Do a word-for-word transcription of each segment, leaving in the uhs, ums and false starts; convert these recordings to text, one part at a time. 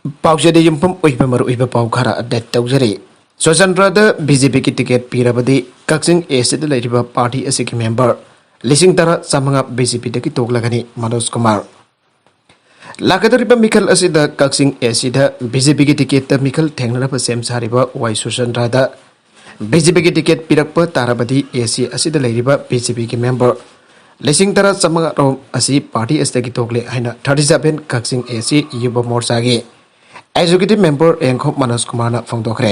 ꯄꯥꯎꯆꯦꯗ ꯌꯨꯝꯐꯝ ꯑꯣꯏꯕ ꯃꯔꯨꯑꯣꯏꯕ ꯄꯥꯎ ꯈꯔ ꯑꯞꯗꯦꯠ ꯇꯧꯖꯔꯤ꯫ ꯁꯣꯖꯟꯗ꯭ꯔꯗ ꯕꯤ ꯖꯦ ꯄꯤꯒꯤ ꯇꯤꯀꯦꯠ ꯄꯤꯔꯕꯗꯤ ꯀꯛꯆꯤꯡ ꯑꯦ ꯁꯤꯗ ꯂꯩꯔꯤꯕ ꯄꯥꯔꯇꯤ ꯑꯁꯤꯒꯤ ꯃꯦꯝꯕꯔ ꯂꯤꯁꯤꯡ ꯇꯔꯥ ꯆꯥꯃꯉꯥ ꯕꯤ ꯖꯦ ꯄꯤꯗꯒꯤ ꯇꯣꯛꯂꯒꯅꯤ ꯃꯅꯣꯖ ꯀꯨꯃꯥꯔ꯫ ꯂꯥꯛꯀꯗꯧꯔꯤꯕ ꯃꯤꯈꯜ ꯑꯁꯤꯗ ꯀꯛꯆꯤꯡ ꯑꯦ ꯁꯤꯗ ꯕꯤ ꯖꯦ ꯄꯤꯒꯤ ꯇꯤꯀꯦꯠꯇ ꯃꯤꯈꯜ ꯊꯦꯡꯅꯅꯕ ꯁꯦꯝ ꯁꯥꯔꯤꯕ ꯋꯥꯏ ꯁꯨꯔꯆꯟꯗ꯭ꯔꯗ ꯕꯤ ꯖꯦ ꯄꯤꯒꯤ ꯇꯤꯀꯦꯠ ꯄꯤꯔꯛꯄ ꯇꯥꯔꯕꯗꯤ ꯑꯦ ꯁꯤ ꯑꯁꯤꯗ ꯂꯩꯔꯤꯕ ꯕꯤ ꯖꯦ ꯄꯤꯒꯤ ꯃꯦꯝꯕꯔ ꯂꯤꯁꯤꯡ ꯇꯔꯥ ꯆꯥꯃꯉꯥ ꯔꯣꯝ ꯑꯁꯤ ꯄꯥꯔꯇꯤ ꯑꯁꯤꯗꯒꯤ ꯇꯣꯛꯂꯦ ꯍꯥꯏꯅ ꯊꯥꯔꯇꯤ ꯁꯚꯦꯟ ꯀꯛꯆꯤꯡ ꯑꯦ ꯁꯤ ꯌꯨꯕ ꯃꯣꯔꯆꯥꯒꯤ ꯑꯦꯛꯖꯤꯀ꯭ꯌꯨꯇꯤꯚ ꯃꯦꯝꯕꯔ ꯔꯦꯡꯈꯣꯞ ꯃꯅꯣꯖ ꯀꯨꯃꯥꯔꯅ ꯐꯣꯡꯗꯣꯛꯈ꯭ꯔꯦ꯫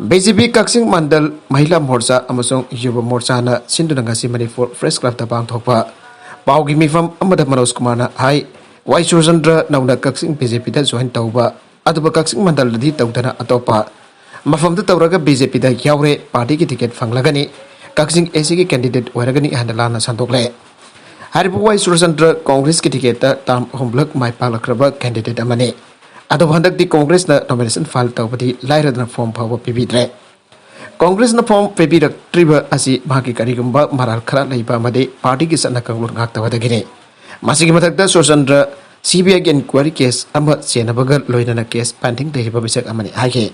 ꯕꯤ ꯖꯦ ꯄꯤ ꯀꯛꯆꯤꯡ ꯃꯟꯗꯜ ꯃꯍꯤꯂꯥ ꯃꯣꯔꯆꯥ ꯑꯃꯁꯨꯡ ꯌꯨꯕ ꯃꯣꯔꯆꯥꯅ ꯁꯤꯟꯗꯨꯅ ꯉꯁꯤ ꯃꯅꯤꯄꯨꯔ ꯄ꯭ꯔꯦꯁ ꯀ꯭ꯂꯕꯇ ꯄꯥꯡꯊꯣꯛꯄ ꯄꯥꯎꯒꯤ ꯃꯤꯐꯝ ꯑꯃꯗ ꯃꯅꯣꯖ ꯀꯨꯃꯥꯔꯅ ꯍꯥꯏ, ꯋꯥꯏ ꯁꯨꯔꯆꯟꯗ꯭ꯔ ꯅꯧꯅ ꯀꯛꯆꯤꯡ ꯕꯤ ꯖꯦ ꯄꯤꯗ ꯖꯣꯏꯟ ꯇꯧꯕ, ꯑꯗꯨꯕꯨ ꯀꯛꯆꯤꯡ ꯃꯟꯗꯜꯗꯗꯤ ꯇꯧꯗꯅ ꯑꯇꯣꯞꯄ ꯃꯐꯝꯗ ꯇꯧꯔꯒ ꯕꯤ ꯖꯦ ꯄꯤꯗ ꯌꯥꯎꯔꯦ, ꯄꯥꯔꯇꯤꯒꯤ ꯇꯤꯀꯦꯠ ꯐꯪꯂꯒꯅꯤ, ꯀꯛꯆꯤꯡ ꯑꯦ ꯁꯤꯒꯤ ꯀꯦꯟꯗꯤꯗꯦꯠ ꯑꯣꯏꯔꯒꯅꯤ ꯍꯥꯏꯅ ꯂꯥꯟꯅ ꯁꯟꯗꯣꯛꯂꯦ꯫ ꯍꯥꯏꯔꯤꯕ ꯋꯥꯏ ꯁꯨꯔꯆꯟꯗ꯭ꯔ ꯀꯣꯡꯒ꯭ꯔꯦꯁꯀꯤ ꯇꯤꯀꯦꯠꯇ ꯇꯥꯔꯝ ꯑꯍꯨꯝꯂꯛ ꯃꯥꯏ ꯄꯥꯛꯂꯛꯈ꯭ꯔꯕ ꯀꯦꯟꯗꯤꯗꯦꯠ ꯑꯃꯅꯤ꯫ ꯑꯗꯨꯕꯨ ꯍꯟꯗꯛꯇꯤ ꯀꯣꯡꯒ꯭ꯔꯦꯁꯅ ꯅꯣꯃꯤꯅꯦꯁꯟ ꯐꯥꯏꯜ ꯇꯧꯕꯗꯤ ꯂꯥꯏꯔꯗꯅ ꯐꯣꯔꯝ ꯐꯥꯎꯕ ꯄꯤꯕꯤꯗ꯭ꯔꯦ꯫ ꯀꯣꯡꯒ꯭ꯔꯦꯁꯅ ꯐꯣꯔꯝ ꯄꯤꯕꯤꯔꯛꯇ꯭ꯔꯤꯕ ꯑꯁꯤ ꯃꯍꯥꯛꯀꯤ ꯀꯔꯤꯒꯨꯝꯕ ꯃꯔꯥꯜ ꯈꯔ ꯂꯩꯕ ꯑꯃꯗꯤ ꯄꯥꯔꯇꯤꯒꯤ ꯆꯠꯅ ꯀꯥꯡꯂꯣꯟ ꯉꯥꯛꯇꯕꯗꯒꯤꯅꯤ꯫ ꯃꯁꯤꯒꯤ ꯃꯊꯛꯇ ꯁꯨꯔꯆꯟꯗ꯭ꯔ ꯁꯤ ꯕꯤ ꯑꯥꯏꯒꯤ ꯏꯟꯀ꯭ꯋꯥꯏꯔꯤ ꯀꯦꯁ ꯑꯃ ꯆꯦꯟꯅꯕꯒ ꯂꯣꯏꯅꯅ ꯀꯦꯁ ꯄꯦꯟꯗꯤꯡ ꯂꯩꯔꯤꯕ ꯃꯤꯁꯛ ꯑꯃꯅꯤ ꯍꯥꯏꯈꯤ꯫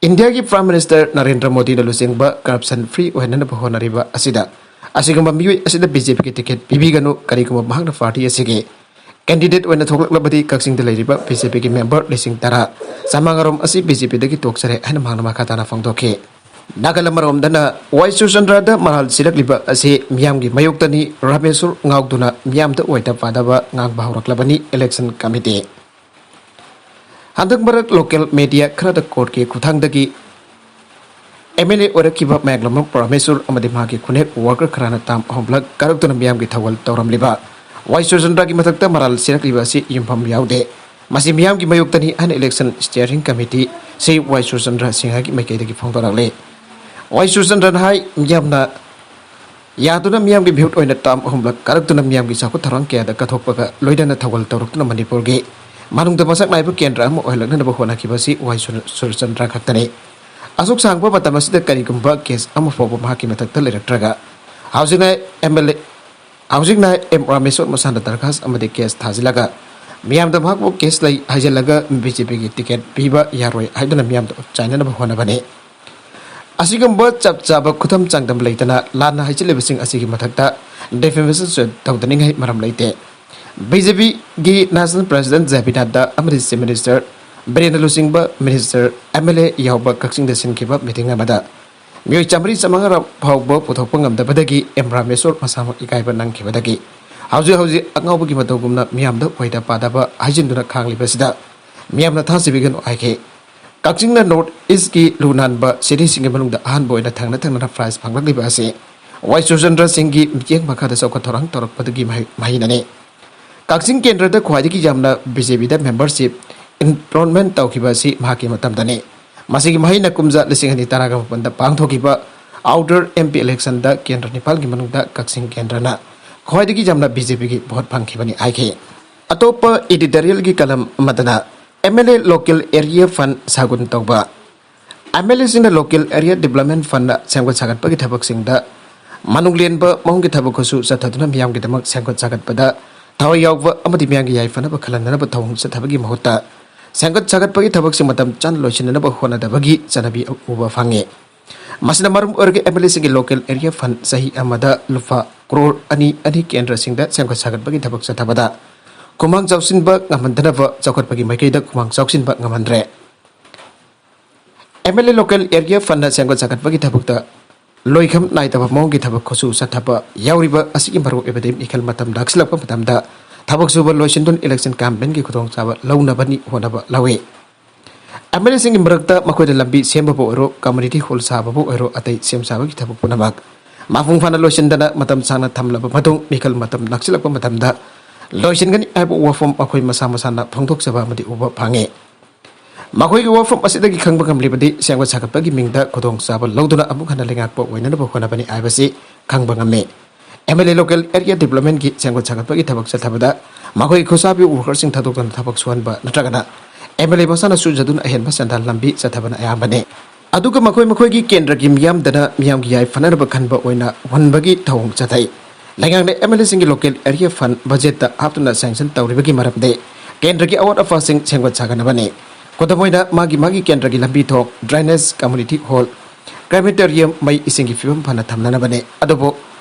ꯏꯟꯗꯤꯌꯥꯒꯤ ꯄ꯭ꯔꯥꯏꯝ ꯃꯤꯅꯤꯁꯇꯔ ꯅꯔꯦꯟꯗ꯭ꯔ ꯃꯣꯗꯤꯅ ꯂꯨꯆꯤꯡꯕ ꯀꯔꯞꯁꯟ ꯐ꯭ꯔꯤ ꯑꯣꯏꯍꯟꯅꯕ ꯍꯣꯠꯅꯔꯤꯕ ꯑꯁꯤꯗ ꯑꯁꯤꯒꯨꯝꯕ ꯃꯤꯑꯣꯏ ꯑꯁꯤꯗ ꯕꯤ ꯖꯦ ꯄꯤꯒꯤ ꯇꯤꯀꯦꯠ ꯄꯤꯕꯤꯒꯅꯨ, ꯀꯔꯤꯒꯨꯝꯕ ꯃꯍꯥꯛꯅ ꯄꯥꯔꯇꯤ ꯑꯁꯤꯒꯤ ꯀꯦꯟꯗꯤꯗꯦꯠ ꯑꯣꯏꯅ ꯊꯣꯛꯂꯛꯂꯕꯗꯤ ꯀꯛꯆꯤꯡꯗ ꯂꯩꯔꯤꯕ ꯕꯤ ꯖꯦ ꯄꯤꯒꯤ ꯃꯦꯝꯕꯔ ꯂꯤꯁꯤꯡ ꯇꯔꯥ ꯆꯥꯃꯉꯥ ꯔꯣꯝ ꯑꯁꯤ ꯕꯤ ꯖꯦ ꯄꯤꯗꯒꯤ ꯇꯣꯛꯆꯔꯦ ꯍꯥꯏꯅ ꯃꯍꯥꯛꯅ ꯃꯈꯥ ꯇꯥꯅ ꯐꯣꯡꯗꯣꯛꯈꯤ꯫ ꯅꯥꯒꯜ ꯑꯃꯔꯣꯝꯗꯅ ꯋꯥꯏ ꯁꯨꯔꯆꯟꯗ꯭ꯔꯗ ꯃꯔꯥꯜ ꯁꯤꯔꯛꯂꯤꯕ ꯑꯁꯤ ꯃꯤꯌꯥꯝꯒꯤ ꯃꯥꯌꯣꯛꯇꯅꯤ, ꯔꯥꯃꯦꯁꯣꯔ ꯉꯥꯎꯗꯨꯅ ꯃꯤꯌꯥꯝꯗ ꯑꯣꯏꯗ ꯄꯥꯗꯕ ꯉꯥꯡꯕ ꯍꯧꯔꯛꯂꯕꯅꯤ ꯏꯂꯦꯛꯁꯟ ꯀꯃꯤꯇꯤ꯫ ꯍꯟꯗꯛ ꯃꯔꯛ ꯂꯣꯀꯦꯜ ꯃꯦꯗꯤꯌꯥ ꯈꯔꯗ ꯀꯣꯔꯠꯀꯤ ꯈꯨꯠꯊꯥꯡꯗꯒꯤ ꯑꯦꯝ ꯑꯦꯜ ꯑꯦ ꯑꯣꯏꯔꯛꯈꯤꯕ ꯃꯌꯥꯡꯂꯝꯕꯝ ꯄ꯭ꯔꯃꯦꯁꯣꯔ ꯑꯃꯗꯤ ꯃꯍꯥꯛꯀꯤ ꯈꯨꯟꯍꯦꯛ ꯋꯥꯔꯀꯔ ꯈꯔꯅ ꯇꯥꯝ ꯑꯍꯨꯝꯂꯛ ꯀꯥꯔꯛꯇꯨꯅ ꯃꯤꯌꯥꯝꯒꯤ ꯊꯧꯒꯜ ꯇꯧꯔꯝꯂꯤꯕ ꯋꯥꯏ ꯁꯨꯔꯆꯟꯗ꯭ꯔꯒꯤ ꯃꯊꯛꯇ ꯃꯔꯥꯜ ꯁꯤꯔꯛꯂꯤꯕ ꯑꯁꯤ ꯌꯨꯝꯐꯝ ꯌꯥꯎꯗꯦ꯫ ꯃꯁꯤ ꯃꯤꯌꯥꯝꯒꯤ ꯃꯥꯌꯣꯛꯇꯅꯤ ꯍꯥꯏꯅ ꯏꯂꯦꯛꯁꯟ ꯁ꯭ꯇꯤꯌꯔꯤꯡ ꯀꯃꯤꯇꯤ ꯁꯤ ꯋꯥꯏ ꯁꯨꯔꯆꯟꯗ꯭ꯔ ꯁꯤꯡꯍꯒꯤ ꯃꯥꯏꯀꯩꯗꯒꯤ ꯐꯣꯡꯗꯣꯔꯛꯂꯤ꯫ ꯋꯥꯏ ꯁꯨꯔꯆꯟꯗ꯭ꯔꯅ ꯍꯥꯏ, ꯃꯤꯌꯥꯝꯅ ꯌꯥꯗꯨꯅ ꯃꯤꯌꯥꯝꯒꯤ ꯚꯣꯠ ꯑꯣꯏꯅ ꯇꯥꯝ ꯑꯍꯨꯝꯂꯛ ꯀꯥꯔꯛꯇꯨꯅ ꯃꯤꯌꯥꯝꯒꯤ ꯆꯥꯎꯈꯠ ꯊꯧꯔꯥꯡ ꯀꯌꯥꯗ ꯀꯠꯊꯣꯛꯄꯒ ꯂꯣꯏꯅꯅ ꯊꯧꯒꯜ ꯇꯧꯔꯛꯇꯨꯅ ꯃꯅꯤꯄꯨꯔꯒꯤ ꯃꯅꯨꯡꯗ ꯃꯁꯛ ꯅꯥꯏꯕ ꯀꯦꯟꯗ꯭ꯔ ꯑꯃ ꯑꯣꯏꯍꯜꯂꯛꯅꯅꯕ ꯍꯣꯠꯅꯈꯤꯕ ꯑꯁꯤ ꯋꯥꯏ ꯁꯨꯔ-, ꯁꯨꯔꯆꯟꯗ꯭ꯔ ꯈꯛꯇꯅꯤ꯫ ꯑꯁꯨꯛ ꯁꯥꯡꯕ ꯃꯇꯝ ꯑꯁꯤꯗ ꯀꯔꯤꯒꯨꯝꯕ ꯀꯦꯁ ꯑꯃ ꯐꯥꯎꯕ ꯃꯍꯥꯛꯀꯤ ꯃꯊꯛꯇ ꯂꯩꯔꯛꯇ꯭ꯔꯒ ꯍꯧꯖꯤꯛꯅ ꯑꯦꯝ ꯑꯦꯜ ꯑꯦ, ꯍꯧꯖꯤꯛꯅ ꯑꯦꯝ ꯔꯥꯃꯦꯁꯣꯔ ꯃꯁꯥꯅ ꯗꯔꯈꯥꯁ ꯑꯃꯗꯤ ꯀꯦꯁ ꯊꯥꯖꯤꯜꯂꯒ ꯃꯤꯌꯥꯝꯗ ꯃꯍꯥꯛꯄꯨ ꯀꯦꯁ ꯂꯩ ꯍꯥꯏꯖꯤꯜꯂꯒ ꯕꯤ ꯖꯦ ꯄꯤꯒꯤ ꯇꯤꯀꯦꯠ ꯄꯤꯕ ꯌꯥꯔꯣꯏ ꯍꯥꯏꯗꯨꯅ ꯃꯤꯌꯥꯝꯗ ꯆꯥꯏꯅꯅꯕ ꯍꯣꯠꯅꯕꯅꯤ꯫ ꯑꯁꯤꯒꯨꯝꯕ ꯆꯞ ꯆꯥꯕ ꯈꯨꯗꯝ ꯆꯥꯡꯗꯝ ꯂꯩꯇꯅ ꯂꯥꯟꯅ ꯍꯥꯏꯖꯤꯜꯂꯤꯕꯁꯤꯡ ꯑꯁꯤꯒꯤ ꯃꯊꯛꯇ defamation suit ꯇꯧꯗꯅꯤꯡꯉꯥꯏ ꯃꯔꯝ ꯂꯩꯇꯦ꯫ ꯕꯤ ꯖꯦ ꯄꯤꯒꯤ National President ꯖꯦ ꯄꯤ ꯅꯗ꯭ꯗꯥ ꯑꯃꯗꯤ Chief Minister ꯕꯤꯔꯦꯟꯗ꯭ꯔ ꯂꯨꯆꯤꯡꯕ minister, ꯑꯦꯝ ꯑꯦꯜ ꯑꯦ ꯌꯥꯎꯕ ꯀꯛꯆꯤꯡꯗ ꯁꯤꯟꯈꯤꯕ meeting ꯑꯃꯗ ꯃꯤꯑꯣꯏ ꯆꯥꯃꯔꯤ ꯆꯥꯃꯉꯥ ꯐꯥꯎꯕ ꯄꯨꯊꯣꯛꯄ ꯉꯝꯗꯕꯗꯒꯤ ꯑꯦꯝ ꯔꯥꯃꯦꯁꯣꯔ ꯃꯁꯥꯃꯛ ꯏꯀꯥꯏꯕ ꯅꯪꯈꯤꯕꯗꯒꯤ ꯍꯧꯖꯤꯛ ꯍꯧꯖꯤꯛ ꯑꯉꯥꯎꯕꯒꯤ ꯃꯇꯧꯒꯨꯝꯅ ꯃꯤꯌꯥꯝꯗ ꯑꯣꯏꯗ ꯄꯥꯗꯕ ꯍꯥꯏꯖꯤꯟꯗꯨꯅ ꯈꯥꯡꯂꯤꯕꯁꯤꯗ ꯃꯤꯌꯥꯝꯅ ꯊꯥꯖꯕꯤꯒꯅꯨ ꯍꯥꯏꯈꯤ꯫ ꯀꯛꯆꯤꯡꯅ North East ꯀꯤ ꯂꯨ ꯅꯥꯟꯕ cityꯁꯤꯡꯒꯤ ꯃꯅꯨꯡꯗ ꯑꯍꯥꯟꯕ ꯑꯣꯏꯅ ꯊꯪꯅ ꯊꯪꯅꯅ prize ꯐꯪꯂꯛꯂꯤꯕ ꯑꯁꯤ ꯋꯥꯏ ꯁꯨꯔꯆꯟꯗ꯭ꯔ ꯁꯤꯡꯒꯤ ꯃꯤꯠꯌꯦꯡ ꯃꯈꯥꯗ ꯆꯥꯎꯈꯠ ꯊꯧꯔꯥꯡ ꯇꯧꯔꯛꯄꯗꯨꯒꯤ ꯃꯍꯩ-, ꯃꯍꯩꯅꯅꯤ꯫ ꯀꯛꯆꯤꯡ ꯀꯦꯟꯗ꯭ꯔꯗ ꯈ꯭ꯋꯥꯏꯗꯒꯤ ꯌꯥꯝꯅ ꯕꯤ ꯖꯦ ꯄꯤꯗ membership enrollment ꯇꯧꯈꯤꯕ ꯑꯁꯤ ꯃꯍꯥꯛꯀꯤ ꯃꯇꯝꯗꯅꯤ꯫ ꯃꯁꯤꯒꯤ ꯃꯍꯩꯅ ꯀꯨꯝꯖꯥ ꯂꯤꯁꯤꯡ ꯑꯅꯤ ꯇꯔꯥꯒ ꯃꯥꯄꯟꯗ ꯄꯥꯡꯊꯣꯛꯈꯤꯕ outer M P election ꯗ ꯀꯦꯟꯗ꯭ꯔ ꯅꯤꯄꯥꯜꯒꯤ ꯃꯅꯨꯡꯗ ꯀꯛꯆꯤꯡ ꯀꯦꯟꯗ꯭ꯔꯅ ꯈ꯭ꯋꯥꯏꯗꯒꯤ ꯌꯥꯝꯅ ꯕꯤ ꯖꯦ ꯄꯤꯒꯤ vote ꯐꯪꯈꯤꯕꯅꯤ ꯍꯥꯏꯈꯤ꯫ ꯑꯇꯣꯞꯄ editorial ꯒꯤ column ꯑꯃꯗꯅ M L A local area fund ꯁꯥꯒꯨꯟ ꯇꯧꯕ꯫ ꯑꯦꯝ ꯑꯦꯜ ꯑꯦꯁꯤꯡꯅ local area development fund ꯁꯦꯝꯒꯠ ꯁꯥꯒꯠꯄꯒꯤ ꯊꯕꯛꯁꯤꯡꯗ ꯃꯅꯨꯡ ꯂꯦꯟꯕ ꯃꯑꯣꯡꯒꯤ ꯊꯕꯛ ꯈꯨꯠꯁꯨ ꯆꯠꯊꯗꯨꯅ ꯃꯤꯌꯥꯝꯒꯤꯗꯃꯛ ꯁꯦꯝꯒꯠ ꯁꯥꯒꯠꯄꯗ ꯊꯋꯥꯏ ꯌꯥꯎꯕ ꯑꯃꯗꯤ ꯃꯤꯌꯥꯝꯒꯤ ꯌꯥꯏꯐꯅꯕ ꯈꯜꯍꯟꯅꯅꯕ ꯊꯧꯑꯣꯡ ꯆꯠꯊꯕꯒꯤ ꯃꯍꯨꯠꯇ ꯁꯦꯝꯒꯠ ꯁꯥꯒꯠꯄꯒꯤ ꯊꯕꯛꯁꯤꯡ ꯃꯇꯝ ꯆꯥꯅ ꯂꯣꯏꯁꯤꯟꯅꯅꯕ ꯍꯣꯠꯅꯗꯕꯒꯤ ꯆꯠꯅꯕꯤ ꯎꯕ ꯐꯪꯉꯤ꯫ ꯃꯁꯤꯅ ꯃꯔꯝ ꯑꯣꯏꯔꯒ ꯑꯦꯝ ꯑꯦꯜ ꯑꯦꯁꯤꯡꯒꯤ local area fund ꯆꯍꯤ ꯑꯃꯗ ꯂꯨꯄꯥ ꯀ꯭ꯔꯣꯔ ꯑꯅꯤ ꯑꯅꯤ ꯀꯦꯟꯗ꯭ꯔꯁꯤꯡꯗ ꯁꯦꯝꯒꯠ ꯁꯥꯒꯠꯄꯒꯤ ꯊꯕꯛ ꯆꯠꯊꯕꯗ ꯈꯨꯃꯥꯡ ꯆꯥꯎꯁꯤꯟꯕ ꯉꯝꯍꯟꯗꯅꯕ ꯆꯥꯎꯈꯠꯄꯒꯤ ꯃꯥꯏꯀꯩꯗ ꯈꯨꯃꯥꯡ ꯆꯥꯎꯁꯤꯟꯕ ꯉꯝꯍꯟꯗ꯭ꯔꯦ꯫ M L A local area fund ꯁꯦꯝꯒꯠ ꯁꯥꯒꯠꯄꯒꯤ ꯊꯕꯛꯇ ꯂꯣꯏꯈꯝ ꯅꯥꯏꯗꯕ ꯃꯑꯣꯡꯒꯤ ꯊꯕꯛ ꯈꯨꯠꯁꯨ ꯆꯠꯊꯕ ꯌꯥꯎꯔꯤꯕ ꯑꯁꯤꯒꯤ ꯃꯔꯨꯑꯣꯏꯕꯗꯤ ꯃꯤꯈꯜ ꯃꯇꯝ ꯅꯛꯁꯤꯜꯂꯛꯄ ꯃꯇꯝꯗ ꯊꯕꯛ ꯁꯨꯕ ꯂꯣꯏꯁꯤꯟꯗꯨꯅ election campaign ꯒꯤ ꯈꯨꯗꯣꯡꯆꯥꯕ ꯂꯧꯅꯕꯅꯤ ꯍꯣꯠꯅꯕ ꯂꯧꯏ꯫ ꯑꯦꯝ ꯑꯦꯜ ꯑꯦꯁꯤꯡꯒꯤ ꯃꯔꯛꯇ ꯃꯈꯣꯏꯗ ꯂꯝꯕꯤ ꯁꯦꯝꯕꯕꯨ ꯑꯣꯏꯔꯣ, community hall ꯁꯥꯕꯕꯨ ꯑꯣꯏꯔꯣ, ꯑꯇꯩ ꯁꯦꯝ ꯁꯥꯕꯒꯤ ꯊꯕꯛ ꯄꯨꯝꯅꯃꯛ ꯃꯄꯨꯡ ꯐꯥꯅ ꯂꯣꯏꯁꯤꯟꯗꯅ ꯃꯇꯝ ꯁꯥꯡꯅ ꯊꯝꯂꯕ ꯃꯇꯨꯡ ꯃꯤꯈꯜ ꯃꯇꯝ ꯅꯛꯁꯤꯜꯂꯛꯄ ꯃꯇꯝꯗ ꯂꯣꯏꯁꯤꯟꯒꯅꯤ ꯍꯥꯏꯕ ꯋꯥꯐꯝ ꯃꯈꯣꯏ ꯃꯁꯥ ꯃꯁꯥꯅ ꯐꯣꯡꯗꯣꯛꯆꯕ ꯑꯃꯗꯤ ꯎꯕ ꯐꯪꯉꯤ꯫ ꯃꯈꯣꯏꯒꯤ ꯋꯥꯐꯝ ꯑꯁꯤꯗꯒꯤ ꯈꯪꯕ ꯉꯝꯂꯤꯕꯗꯤ ꯁꯦꯝꯒꯠ ꯁꯥꯒꯠꯄꯒꯤ ꯃꯤꯡꯗ ꯈꯨꯗꯣꯡꯆꯥꯕ ꯂꯧꯗꯨꯅ ꯑꯃꯨꯛ ꯍꯟꯅ ꯂꯩꯉꯥꯛꯄ ꯑꯣꯏꯅꯅꯕ ꯍꯣꯠꯅꯕꯅꯤ ꯍꯥꯏꯕꯁꯤ ꯈꯪꯕ ꯉꯝꯃꯤ꯫ M L A local area development ꯀꯤ ꯁꯦꯝꯒꯠ ꯁꯥꯒꯠꯄꯒꯤ ꯊꯕꯛ ꯆꯠꯊꯕꯗ ꯃꯈꯣꯏꯒꯤ ꯈꯨꯠꯁꯥꯕꯤ worker ꯁꯤꯡ ꯊꯥꯗꯣꯛꯇꯨꯅ ꯊꯕꯛ ꯁꯨꯍꯟꯕ ꯅꯠꯇ꯭ꯔꯒꯅ ꯑꯦꯝ ꯑꯦꯜ ꯑꯦ ꯃꯁꯥꯅ ꯁꯨꯖꯗꯨꯅ ꯑꯍꯦꯟꯕ ꯁꯦꯟꯗꯥꯟ ꯂꯝꯕꯤ ꯆꯠꯊꯕꯅ ꯑꯌꯥꯝꯕꯅꯤ꯫ ꯑꯗꯨꯒ ꯃꯈꯣꯏ ꯃꯈꯣꯏꯒꯤ ꯀꯦꯟꯗ꯭ꯔꯒꯤ ꯃꯤꯌꯥꯝꯗꯅ ꯃꯤꯌꯥꯝꯒꯤ ꯌꯥꯏꯐꯅꯅꯕ ꯈꯟꯕ ꯑꯣꯏꯅ ꯍꯨꯟꯕꯒꯤ ꯊꯧꯑꯣꯡ ꯆꯠꯊꯩ꯫ ꯂꯩꯉꯥꯛꯅ ꯑꯦꯝ ꯑꯦꯜ ꯑꯦꯁꯤꯡꯒꯤ ꯂꯣꯀꯦꯜ ꯑꯦꯔꯤꯌꯥ ꯐꯟ ꯕꯖꯦꯠꯇ ꯍꯥꯞꯇꯨꯅ ꯁꯦꯡꯁꯟ ꯇꯧꯔꯤꯕꯒꯤ ꯃꯔꯝꯗꯤ ꯀꯦꯟꯗ꯭ꯔꯒꯤ ꯑꯋꯥꯠ ꯑꯄꯥꯁꯤꯡ ꯁꯦꯝꯒꯠ ꯁꯥꯒꯠꯅꯕꯅꯤ꯫ ꯈꯨꯗꯝ ꯑꯣꯏꯅ, ꯃꯥꯒꯤ ꯃꯥꯒꯤ ꯀꯦꯟꯗ꯭ꯔꯒꯤ ꯂꯝꯕꯤ ꯊꯣꯡ, ꯗ꯭ꯔꯦꯅꯦꯖ, ꯀꯝꯃ꯭ꯌꯨꯅꯤꯇꯤ ꯍꯣꯜ, ꯀ꯭ꯔꯦꯃꯦꯇꯣꯔꯤꯌꯝ, ꯃꯩ ꯏꯁꯤꯡꯒꯤ ꯐꯤꯕꯝ ꯐꯅ ꯊꯝꯅꯅꯕꯅꯤ꯫ ꯑꯗꯨꯕꯨ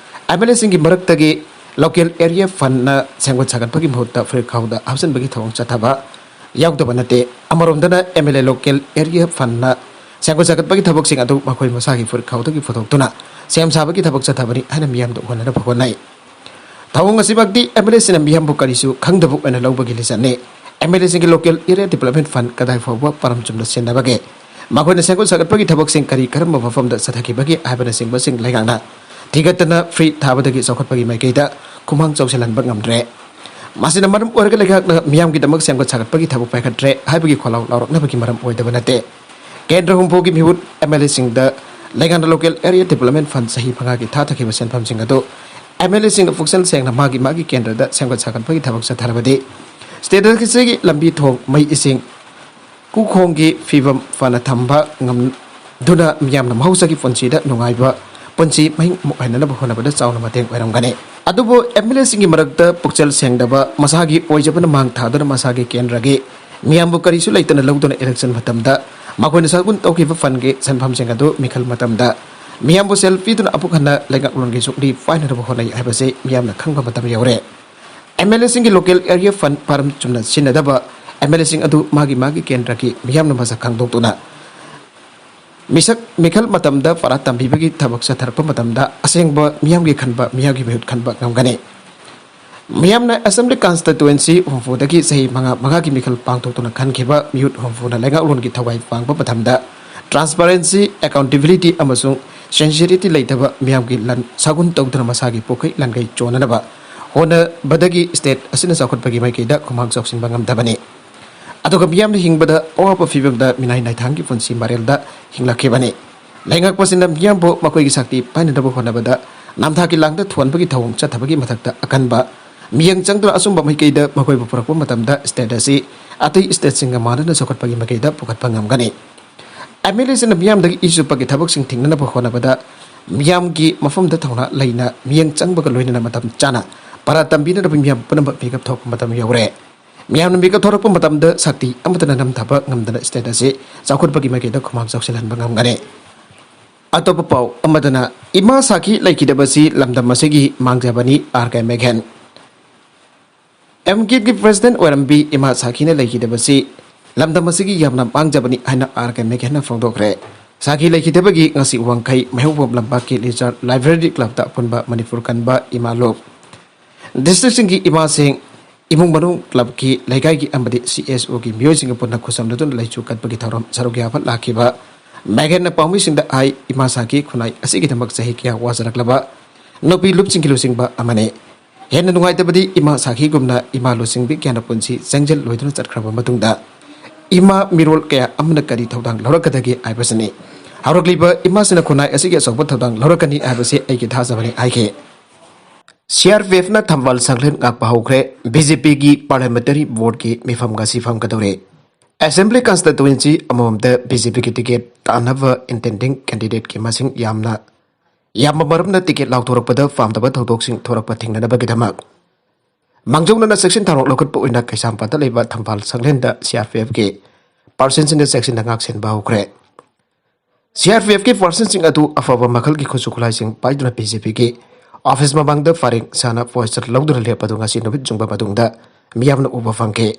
ꯑꯦꯝ ꯑꯦꯜ ꯑꯦꯁꯤꯡꯒꯤ ꯃꯔꯛꯇꯒꯤ ꯂꯣꯀꯦꯜ ꯑꯦꯔꯤꯌꯥ ꯐꯟꯅ ꯁꯦꯝꯒꯠ ꯁꯥꯒꯠꯄꯒꯤ ꯃꯍꯨꯠꯇ ꯐꯨꯔꯤꯠꯈꯥꯎꯗ ꯍꯥꯞꯆꯤꯟꯕꯒꯤ ꯊꯧꯑꯣꯡ ꯆꯠꯊꯕ ꯌꯥꯎꯗꯕ ꯅꯠꯇꯦ꯫ ꯑꯃꯔꯣꯝꯗꯅ M L A local area ꯐꯟꯅ ꯁꯦꯝꯒꯠ ꯁꯥꯒꯠꯄꯒꯤ ꯊꯕꯛꯁꯤꯡ ꯑꯗꯨ ꯃꯈꯣꯏ ꯃꯁꯥꯒꯤ ꯐꯨꯔꯤꯠꯈꯥꯎꯗꯒꯤ ꯄꯨꯊꯣꯛꯇꯨꯅ ꯁꯦꯝ ꯁꯥꯕꯒꯤ ꯊꯕꯛ ꯆꯠꯊꯕꯅꯤ ꯍꯥꯏꯅ ꯃꯤꯌꯥꯝꯗ ꯎꯍꯟꯅꯅꯕ ꯍꯣꯠꯅꯩ꯫ ꯊꯧꯑꯣꯡ ꯑꯁꯤꯃꯛꯇꯤ ꯑꯦꯝ ꯑꯦꯜ ꯑꯦꯁꯤꯡꯅ ꯃꯤꯌꯥꯝꯕꯨ ꯀꯔꯤꯁꯨ ꯈꯪꯗꯕ ꯑꯣꯏꯅ ꯂꯧꯕꯒꯤ ꯂꯤꯆꯠꯅꯤ꯫ ꯑꯦꯝ ꯑꯦꯜ ꯑꯦꯁꯤꯡꯒꯤ ꯂꯣꯀꯦꯜ ꯑꯦꯔꯤꯌꯥ ꯗꯤꯕꯂꯞꯃꯦꯟ ꯐꯟ ꯀꯗꯥꯏ ꯐꯥꯎꯕ ꯄꯥꯔꯝ ꯆꯨꯝꯅ ꯁꯤꯖꯤꯟꯅꯕꯒꯦ? ꯃꯈꯣꯏꯅ ꯁꯦꯝꯒꯠ ꯁꯥꯒꯠꯄꯒꯤ ꯊꯕꯛꯁꯤꯡ ꯀꯔꯤ ꯀꯔꯝꯕ ꯃꯐꯝꯗ ꯆꯠꯊꯈꯤꯕꯒꯦ ꯍꯥꯏꯕꯅꯆꯤꯡꯕꯁꯤꯡ ꯂꯩꯉꯥꯛꯅ ꯊꯤꯒꯠꯇꯅ ꯐ꯭ꯔꯤ ꯊꯥꯕꯗꯒꯤ ꯆꯥꯎꯈꯠꯄꯒꯤ ꯃꯥꯏꯀꯩꯗ ꯈꯨꯃꯥꯡ ꯆꯥꯎꯁꯤꯜꯍꯟꯕ ꯉꯝꯗ꯭ꯔꯦ꯫ ꯃꯁꯤꯅ ꯃꯔꯝ ꯑꯣꯏꯔꯒ ꯂꯩꯉꯥꯛꯅ ꯃꯤꯌꯥꯝꯒꯤꯗꯃꯛ ꯁꯦꯝꯒꯠ ꯁꯥꯒꯠꯄꯒꯤ ꯊꯕꯛ ꯄꯥꯏꯈꯠꯇ꯭ꯔꯦ ꯍꯥꯏꯕꯒꯤ ꯈꯣꯜꯂꯥꯎ ꯂꯥꯎꯔꯛꯅꯕꯒꯤ ꯃꯔꯝ ꯑꯣꯏꯗꯕ ꯅꯠꯇꯦ꯫ ꯀꯦꯟꯗ꯭ꯔ ꯍꯨꯝꯐꯨꯒꯤ ꯃꯤꯍꯨꯠ ꯑꯦꯝ ꯑꯦꯜ ꯑꯦꯁꯤꯡꯗ ꯂꯩꯉꯥꯛꯅ ꯂꯣꯀꯦꯜ ꯑꯦꯔꯤꯌꯥ ꯗꯤꯕꯂꯞꯃꯦꯟ ꯐꯟ ꯆꯍꯤ ꯃꯉꯥꯒꯤ ꯊꯥꯊꯈꯤꯕ ꯁꯦꯟꯐꯝꯁꯤꯡ ꯑꯗꯨ ꯑꯦꯝ ꯑꯦꯜ ꯑꯦꯁꯤꯡꯅ ꯄꯨꯛꯆꯦꯜ ꯁꯦꯡꯅ ꯃꯥꯒꯤ ꯃꯥꯒꯤ ꯀꯦꯟꯗ꯭ꯔꯗ ꯁꯦꯝꯒꯠ ꯁꯥꯒꯠꯄꯒꯤ ꯊꯕꯛ ꯆꯠꯊꯔꯕꯗꯤ ꯁ꯭ꯇꯦꯠ ꯑꯁꯤꯒꯤ ꯂꯝꯕꯤ ꯊꯣꯡ, ꯃꯩ ꯏꯁꯤꯡ, ꯀꯨꯈꯣꯡꯒꯤ ꯐꯤꯕꯝ ꯐꯅ ꯊꯝꯕ ꯉꯝꯗꯨꯅ ꯃꯤꯌꯥꯝꯅ ꯃꯍꯧꯁꯥꯒꯤ ꯄꯨꯟꯁꯤꯗ ꯅꯨꯡꯉꯥꯏꯕ ꯄꯨꯟꯁꯤ ꯃꯍꯤꯡ ꯑꯃꯨꯛ ꯍꯟꯅꯅꯕ ꯍꯣꯠꯅꯕꯗ ꯆꯥꯎꯅ ꯃꯇꯦꯡ ꯑꯣꯏꯔꯝꯒꯅꯤ꯫ ꯑꯗꯨꯕꯨ ꯑꯦꯝ ꯑꯦꯜ ꯑꯦꯁꯤꯡꯒꯤ ꯃꯔꯛꯇ ꯄꯨꯛꯆꯦꯜ ꯁꯦꯡꯗꯕ, ꯃꯁꯥꯒꯤ ꯑꯣꯏꯖꯕꯅ ꯃꯥꯡ ꯊꯥꯗꯨꯅ ꯃꯁꯥꯒꯤ ꯀꯦꯟꯗ꯭ꯔꯒꯤ ꯃꯤꯌꯥꯝꯕꯨ ꯀꯔꯤꯁꯨ ꯂꯩꯇꯅ ꯂꯧꯗꯨꯅ ꯏꯂꯦꯛꯁꯟ ꯃꯇꯝꯗ ꯃꯈꯣꯏꯅ ꯁꯥꯒꯨꯟ ꯇꯧꯈꯤꯕ ꯐꯟꯒꯤ ꯁꯦꯟꯐꯝꯁꯤꯡ ꯑꯗꯨ ꯃꯤꯈꯜ ꯃꯇꯝꯗ ꯃꯤꯌꯥꯝꯕꯨ ꯁꯦꯜ ꯄꯤꯗꯨꯅ ꯑꯃꯨꯛ ꯍꯟꯅ ꯂꯩꯉꯥꯛꯂꯣꯟꯒꯤ ꯆꯨꯛꯂꯤ ꯄꯥꯏꯅꯅꯕ ꯍꯣꯠꯅꯩ ꯍꯥꯏꯕꯁꯤ ꯃꯤꯌꯥꯝꯅ ꯈꯪꯕ ꯃꯇꯝ ꯌꯧꯔꯦ꯫ ꯑꯦꯝ ꯑꯦꯜ ꯑꯦꯁꯤꯡꯒꯤ ꯂꯣꯀꯦꯜ ꯑꯦꯔꯤꯌꯥ ꯐꯟ ꯄꯥꯔꯝ ꯆꯨꯝꯅ ꯁꯤꯖꯤꯟꯅꯗꯕ ꯑꯦꯝ ꯑꯦꯜ ꯑꯦꯁꯤꯡ ꯑꯗꯨ ꯃꯥꯒꯤ ꯃꯥꯒꯤ ꯀꯦꯟꯗ꯭ꯔꯒꯤ ꯃꯤꯌꯥꯝꯅ ꯃꯁꯛ ꯈꯪꯗꯣꯛꯇꯨꯅ ꯃꯤꯁꯛ ꯃꯤꯈꯜ ꯃꯇꯝꯗ ꯄꯔꯥ ꯇꯝꯕꯤꯕꯒꯤ ꯊꯕꯛ ꯆꯠꯊꯔꯛꯄ ꯃꯇꯝꯗ ꯑꯁꯦꯡꯕ ꯃꯤꯌꯥꯝꯒꯤ ꯈꯟꯕ, ꯃꯤꯌꯥꯝꯒꯤ ꯃꯤꯍꯨꯠ ꯈꯟꯕ ꯉꯝꯒꯅꯤ꯫ ꯃꯤꯌꯥꯝꯅ ꯑꯦꯁꯦꯝꯕ꯭ꯂꯤ ꯀꯟꯁꯇꯤꯇꯨꯌꯦꯟꯁꯤ ꯍꯨꯝꯐꯨꯗꯒꯤ ꯆꯍꯤ ꯃꯉꯥ ꯃꯉꯥꯒꯤ ꯃꯤꯈꯜ ꯄꯥꯡꯊꯣꯛꯇꯨꯅ ꯈꯟꯈꯤꯕ ꯃꯤꯍꯨꯠ ꯍꯨꯝꯐꯨꯅ ꯂꯩꯉꯥꯛꯂꯣꯟꯒꯤ ꯊꯋꯥꯏ ꯄꯥꯡꯕ ꯃꯇꯝꯗ transparency, accountability ꯑꯃꯁꯨꯡ sincerity ꯂꯩꯇꯕ, ꯃꯤꯌꯥꯝꯒꯤ ꯂꯟ ꯁꯥꯒꯨꯟ ꯇꯧꯗꯨꯅ ꯃꯁꯥꯒꯤ ꯄꯣꯛꯈꯩ ꯂꯟꯈꯩ ꯆꯣꯟꯅꯅꯕ ꯍꯣꯠꯅꯕꯗꯒꯤ ꯁ꯭ꯇꯦꯠ ꯑꯁꯤꯅ ꯆꯥꯎꯈꯠꯄꯒꯤ ꯃꯥꯏꯀꯩꯗ ꯈꯨꯃꯥꯡ ꯆꯥꯎꯁꯤꯟꯕ ꯉꯝꯗꯕꯅꯤ꯫ ꯑꯗꯨꯒ ꯃꯤꯌꯥꯝꯅ ꯍꯤꯡꯕꯗ ꯑꯋꯥꯕ ꯐꯤꯕꯝꯗ ꯃꯤꯅꯥꯏ ꯅꯥꯏꯊꯥꯡꯒꯤ ꯄꯨꯟꯁꯤ ꯃꯔꯦꯜꯗ ꯍꯤꯡꯂꯛꯈꯤꯕꯅꯤ꯫ ꯂꯩꯉꯥꯛꯄꯁꯤꯡꯅ ꯃꯤꯌꯥꯝꯕꯨ ꯃꯈꯣꯏꯒꯤ ꯁꯛꯇꯤ ꯄꯥꯏꯅꯅꯕ ꯍꯣꯠꯅꯕꯗ ꯅꯥꯝꯊꯥꯛꯀꯤ ꯂꯥꯡꯗ ꯊꯨꯍꯟꯕꯒꯤ ꯊꯧꯑꯣꯡ ꯆꯠꯊꯕꯒꯤ ꯃꯊꯛꯇ ꯑꯀꯟꯕ ꯃꯤꯠꯌꯦꯡ ꯆꯪꯗꯨꯅ ꯑꯆꯨꯝꯕ ꯃꯥꯏꯀꯩꯗ ꯃꯈꯣꯏꯕꯨ ꯄꯨꯔꯛꯄ ꯃꯇꯝꯗ ꯁ꯭ꯇꯦꯠ ꯑꯁꯤ ꯑꯇꯩ ꯁ꯭ꯇꯦꯠꯁꯤꯡꯒ ꯃꯥꯟꯅꯅ ꯆꯥꯎꯈꯠꯄꯒꯤ ꯃꯥꯏꯀꯩꯗ ꯄꯨꯈꯠꯄ ꯉꯝꯒꯅꯤ꯫ ꯑꯦꯝ ꯑꯦꯜ ꯑꯦꯁꯤꯡꯅ ꯃꯤꯌꯥꯝꯗꯒꯤ ꯏ ꯆꯨꯞꯄꯒꯤ ꯊꯕꯛꯁꯤꯡ ꯊꯤꯡꯅꯅꯕ ꯍꯣꯠꯅꯕꯗ ꯃꯤꯌꯥꯝꯒꯤ ꯃꯐꯝꯗ ꯊꯧꯅꯥ ꯂꯩꯅ ꯃꯤꯠꯌꯦꯡ ꯆꯪꯕꯒ ꯂꯣꯏꯅꯅ ꯃꯇꯝ ꯆꯥꯅ ꯄꯔꯥ ꯇꯝꯕꯤꯅꯅꯕ ꯃꯤꯌꯥꯝ ꯄꯨꯝꯅꯃꯛ ꯃꯤꯀꯞ ꯊꯣꯛꯄ ꯃꯇꯝ ꯌꯧꯔꯦ꯫ ꯃꯤꯌꯥꯝꯅ ꯃꯤꯀꯞ ꯊꯣꯛꯂꯛꯄ ꯃꯇꯝꯗ ꯁꯛꯇꯤ ꯑꯃꯠꯇꯅ ꯅꯝꯊꯕ ꯉꯝꯗꯅ state ꯑꯁꯤ ꯆꯥꯎꯈꯠꯄꯒꯤ ꯃꯥꯏꯀꯩꯗ ꯈꯨꯃꯥꯡ ꯆꯥꯎꯁꯤꯜꯍꯟꯕ ꯉꯝꯒꯅꯤ꯫ ꯑꯇꯣꯞꯄ ꯄꯥꯎ ꯑꯃꯗꯅ, ꯏꯃꯥ ꯁꯥꯈꯤ ꯂꯩꯈꯤꯗꯕꯁꯤ ꯂꯝꯗꯝ ꯑꯁꯤꯒꯤ ꯃꯥꯡꯖꯕꯅꯤ, ꯑꯥꯔ ꯀꯦ ꯃꯦꯘꯦꯟ꯫ ꯑꯦꯝ ꯀꯦꯠꯀꯤ president ꯑꯣꯏꯔꯝꯕꯤ ꯏꯃꯥ ꯁꯥꯈꯤꯅ ꯂꯩꯈꯤꯗꯕꯁꯤ ꯂꯝꯗꯝ ꯑꯁꯤꯒꯤ ꯌꯥꯝꯅ ꯃꯥꯡꯖꯕꯅꯤ ꯍꯥꯏꯅ ꯑꯥꯔ ꯀꯦ ꯃꯦꯘꯦꯟꯅ ꯐꯣꯡꯗꯣꯛꯈ꯭ꯔꯦ꯫ ꯁꯥꯈꯤ ꯂꯩꯈꯤꯗꯕꯒꯤ ꯉꯁꯤ ꯋꯥꯡꯈꯩ, ꯃꯩꯍꯧꯕꯝ ꯂꯝꯄꯥꯛꯀꯤ ꯂꯤꯆꯥꯔ library clubꯇ ꯑꯄꯨꯟꯕ ꯃꯅꯤꯄꯨꯔ ꯀꯟꯕ ꯏꯃꯥ ꯂꯨꯞ, districtꯁꯤꯡꯒꯤ ꯏꯃꯥꯁꯤꯡ, ꯏꯃꯨꯡ ꯃꯅꯨꯡ clubꯀꯤ, ꯂꯩꯀꯥꯏꯒꯤ ꯑꯃꯗꯤ C S Oꯒꯤ ꯃꯤꯑꯣꯏꯁꯤꯡꯒ ꯄꯨꯟꯅ ꯈꯨꯠꯁꯝꯅꯗꯨꯅ ꯂꯩꯆꯨ ꯀꯠꯄꯒꯤ ꯊꯧꯔꯝ ꯁꯔꯨꯛ ꯌꯥꯕ ꯂꯥꯛꯈꯤꯕ ꯃꯦꯘꯦꯟꯅ ꯄꯥꯎꯃꯤꯁꯤꯡꯗ ꯍꯥꯏ, ꯏꯃꯥ ꯁꯥꯈꯤ ꯈꯨꯟꯅꯥꯏ ꯑꯁꯤꯒꯤꯗꯃꯛ ꯆꯍꯤ ꯀꯌꯥ ꯋꯥꯖꯔꯛꯂꯕ ꯅꯨꯄꯤ ꯂꯨꯞꯁꯤꯡꯒꯤ ꯂꯨꯆꯤꯡꯕ ꯑꯃꯅꯤ꯫ ꯍꯦꯟꯅ ꯅꯨꯡꯉꯥꯏꯇꯕꯗꯤ, ꯏꯃꯥ ꯁꯥꯈꯤꯒꯨꯝꯅ ꯏꯃꯥ ꯂꯨꯆꯤꯡꯕꯤ ꯀꯌꯥꯅ ꯄꯨꯟꯁꯤ ꯆꯦꯡꯖꯦꯜ ꯂꯣꯏꯗꯨꯅ ꯆꯠꯈ꯭ꯔꯕ ꯃꯇꯨꯡꯗ ꯏꯃꯥ ꯃꯤꯔꯣꯜ ꯀꯌꯥ ꯑꯃꯅ ꯀꯔꯤ ꯊꯧꯗꯥꯡ ꯂꯧꯔꯛꯀꯗꯒꯦ ꯍꯥꯏꯕꯁꯤꯅꯤ꯫ ꯍꯧꯔꯛꯂꯤꯕ ꯏꯃꯥꯁꯤꯅ ꯈꯨꯟꯅꯥꯏ ꯑꯁꯤꯒꯤ ꯑꯆꯧꯕ ꯊꯧꯗꯥꯡ ꯂꯧꯔꯛꯀꯅꯤ ꯍꯥꯏꯕꯁꯤ ꯑꯩꯒꯤ ꯊꯥꯖꯕꯅꯤ ꯍꯥꯏꯈꯤ꯫ C R P Fꯅ ꯊꯝꯕꯥꯜ ꯁꯪꯂꯦꯟ ꯉꯥꯛꯄ ꯍꯧꯈ꯭ꯔꯦ꯫ B J Pꯒꯤ parliamentary voteꯀꯤ ꯃꯤꯐꯝ ꯉꯁꯤ ꯐꯝꯒꯗꯧꯔꯦ꯫ Assembly constituency ꯑꯃꯃꯝꯗ B J Pꯒꯤ ticket ꯇꯥꯟꯅꯕ intending candidateꯀꯤ ꯃꯁꯤꯡ ꯌꯥꯝꯅ ꯌꯥꯝꯕ ꯃꯔꯝꯅ ticket ꯂꯥꯎꯊꯣꯔꯛꯄꯗ ꯄꯥꯝꯗꯕ ꯊꯧꯗꯣꯛꯁꯤꯡ ꯊꯣꯔꯛꯄ ꯊꯤꯡꯅꯅꯕꯒꯤꯗꯃꯛ ꯃꯥꯡꯖꯧꯅꯅ ꯆꯦꯛꯁꯤꯟ ꯊꯧꯔꯥꯡ ꯂꯧꯈꯠꯄ ꯑꯣꯏꯅ ꯀꯩꯁꯥꯝꯄꯥꯠꯇ ꯂꯩꯕ ꯊꯝꯕꯥꯜ ꯁꯪꯂꯦꯟꯗ C R P Fꯀꯤ personꯁꯤꯡꯅ ꯆꯦꯛꯁꯤꯟ ꯊꯧꯔꯥꯡ ꯂꯧꯁꯤꯟꯕ ꯍꯧꯈ꯭ꯔꯦ꯫ C R P Fꯀꯤ personꯁꯤꯡ ꯑꯗꯨ ꯑꯐꯕ ꯃꯈꯜꯒꯤ ꯈꯨꯠꯁꯨ ꯈꯨꯠꯂꯥꯏꯁꯤꯡ ꯄꯥꯏꯗꯨꯅ B J Pꯒꯤ office ꯃꯃꯥꯡꯗ ꯄꯔꯦꯡ ꯁꯥꯅ posture ꯂꯧꯗꯨꯅ ꯂꯦꯞꯄꯗꯨ ꯉꯁꯤ ꯅꯨꯃꯤꯠ ꯆꯨꯡꯕ ꯃꯇꯨꯡꯗ ꯃꯤꯌꯥꯝꯅ ꯎꯕ ꯐꯪꯈꯤ꯫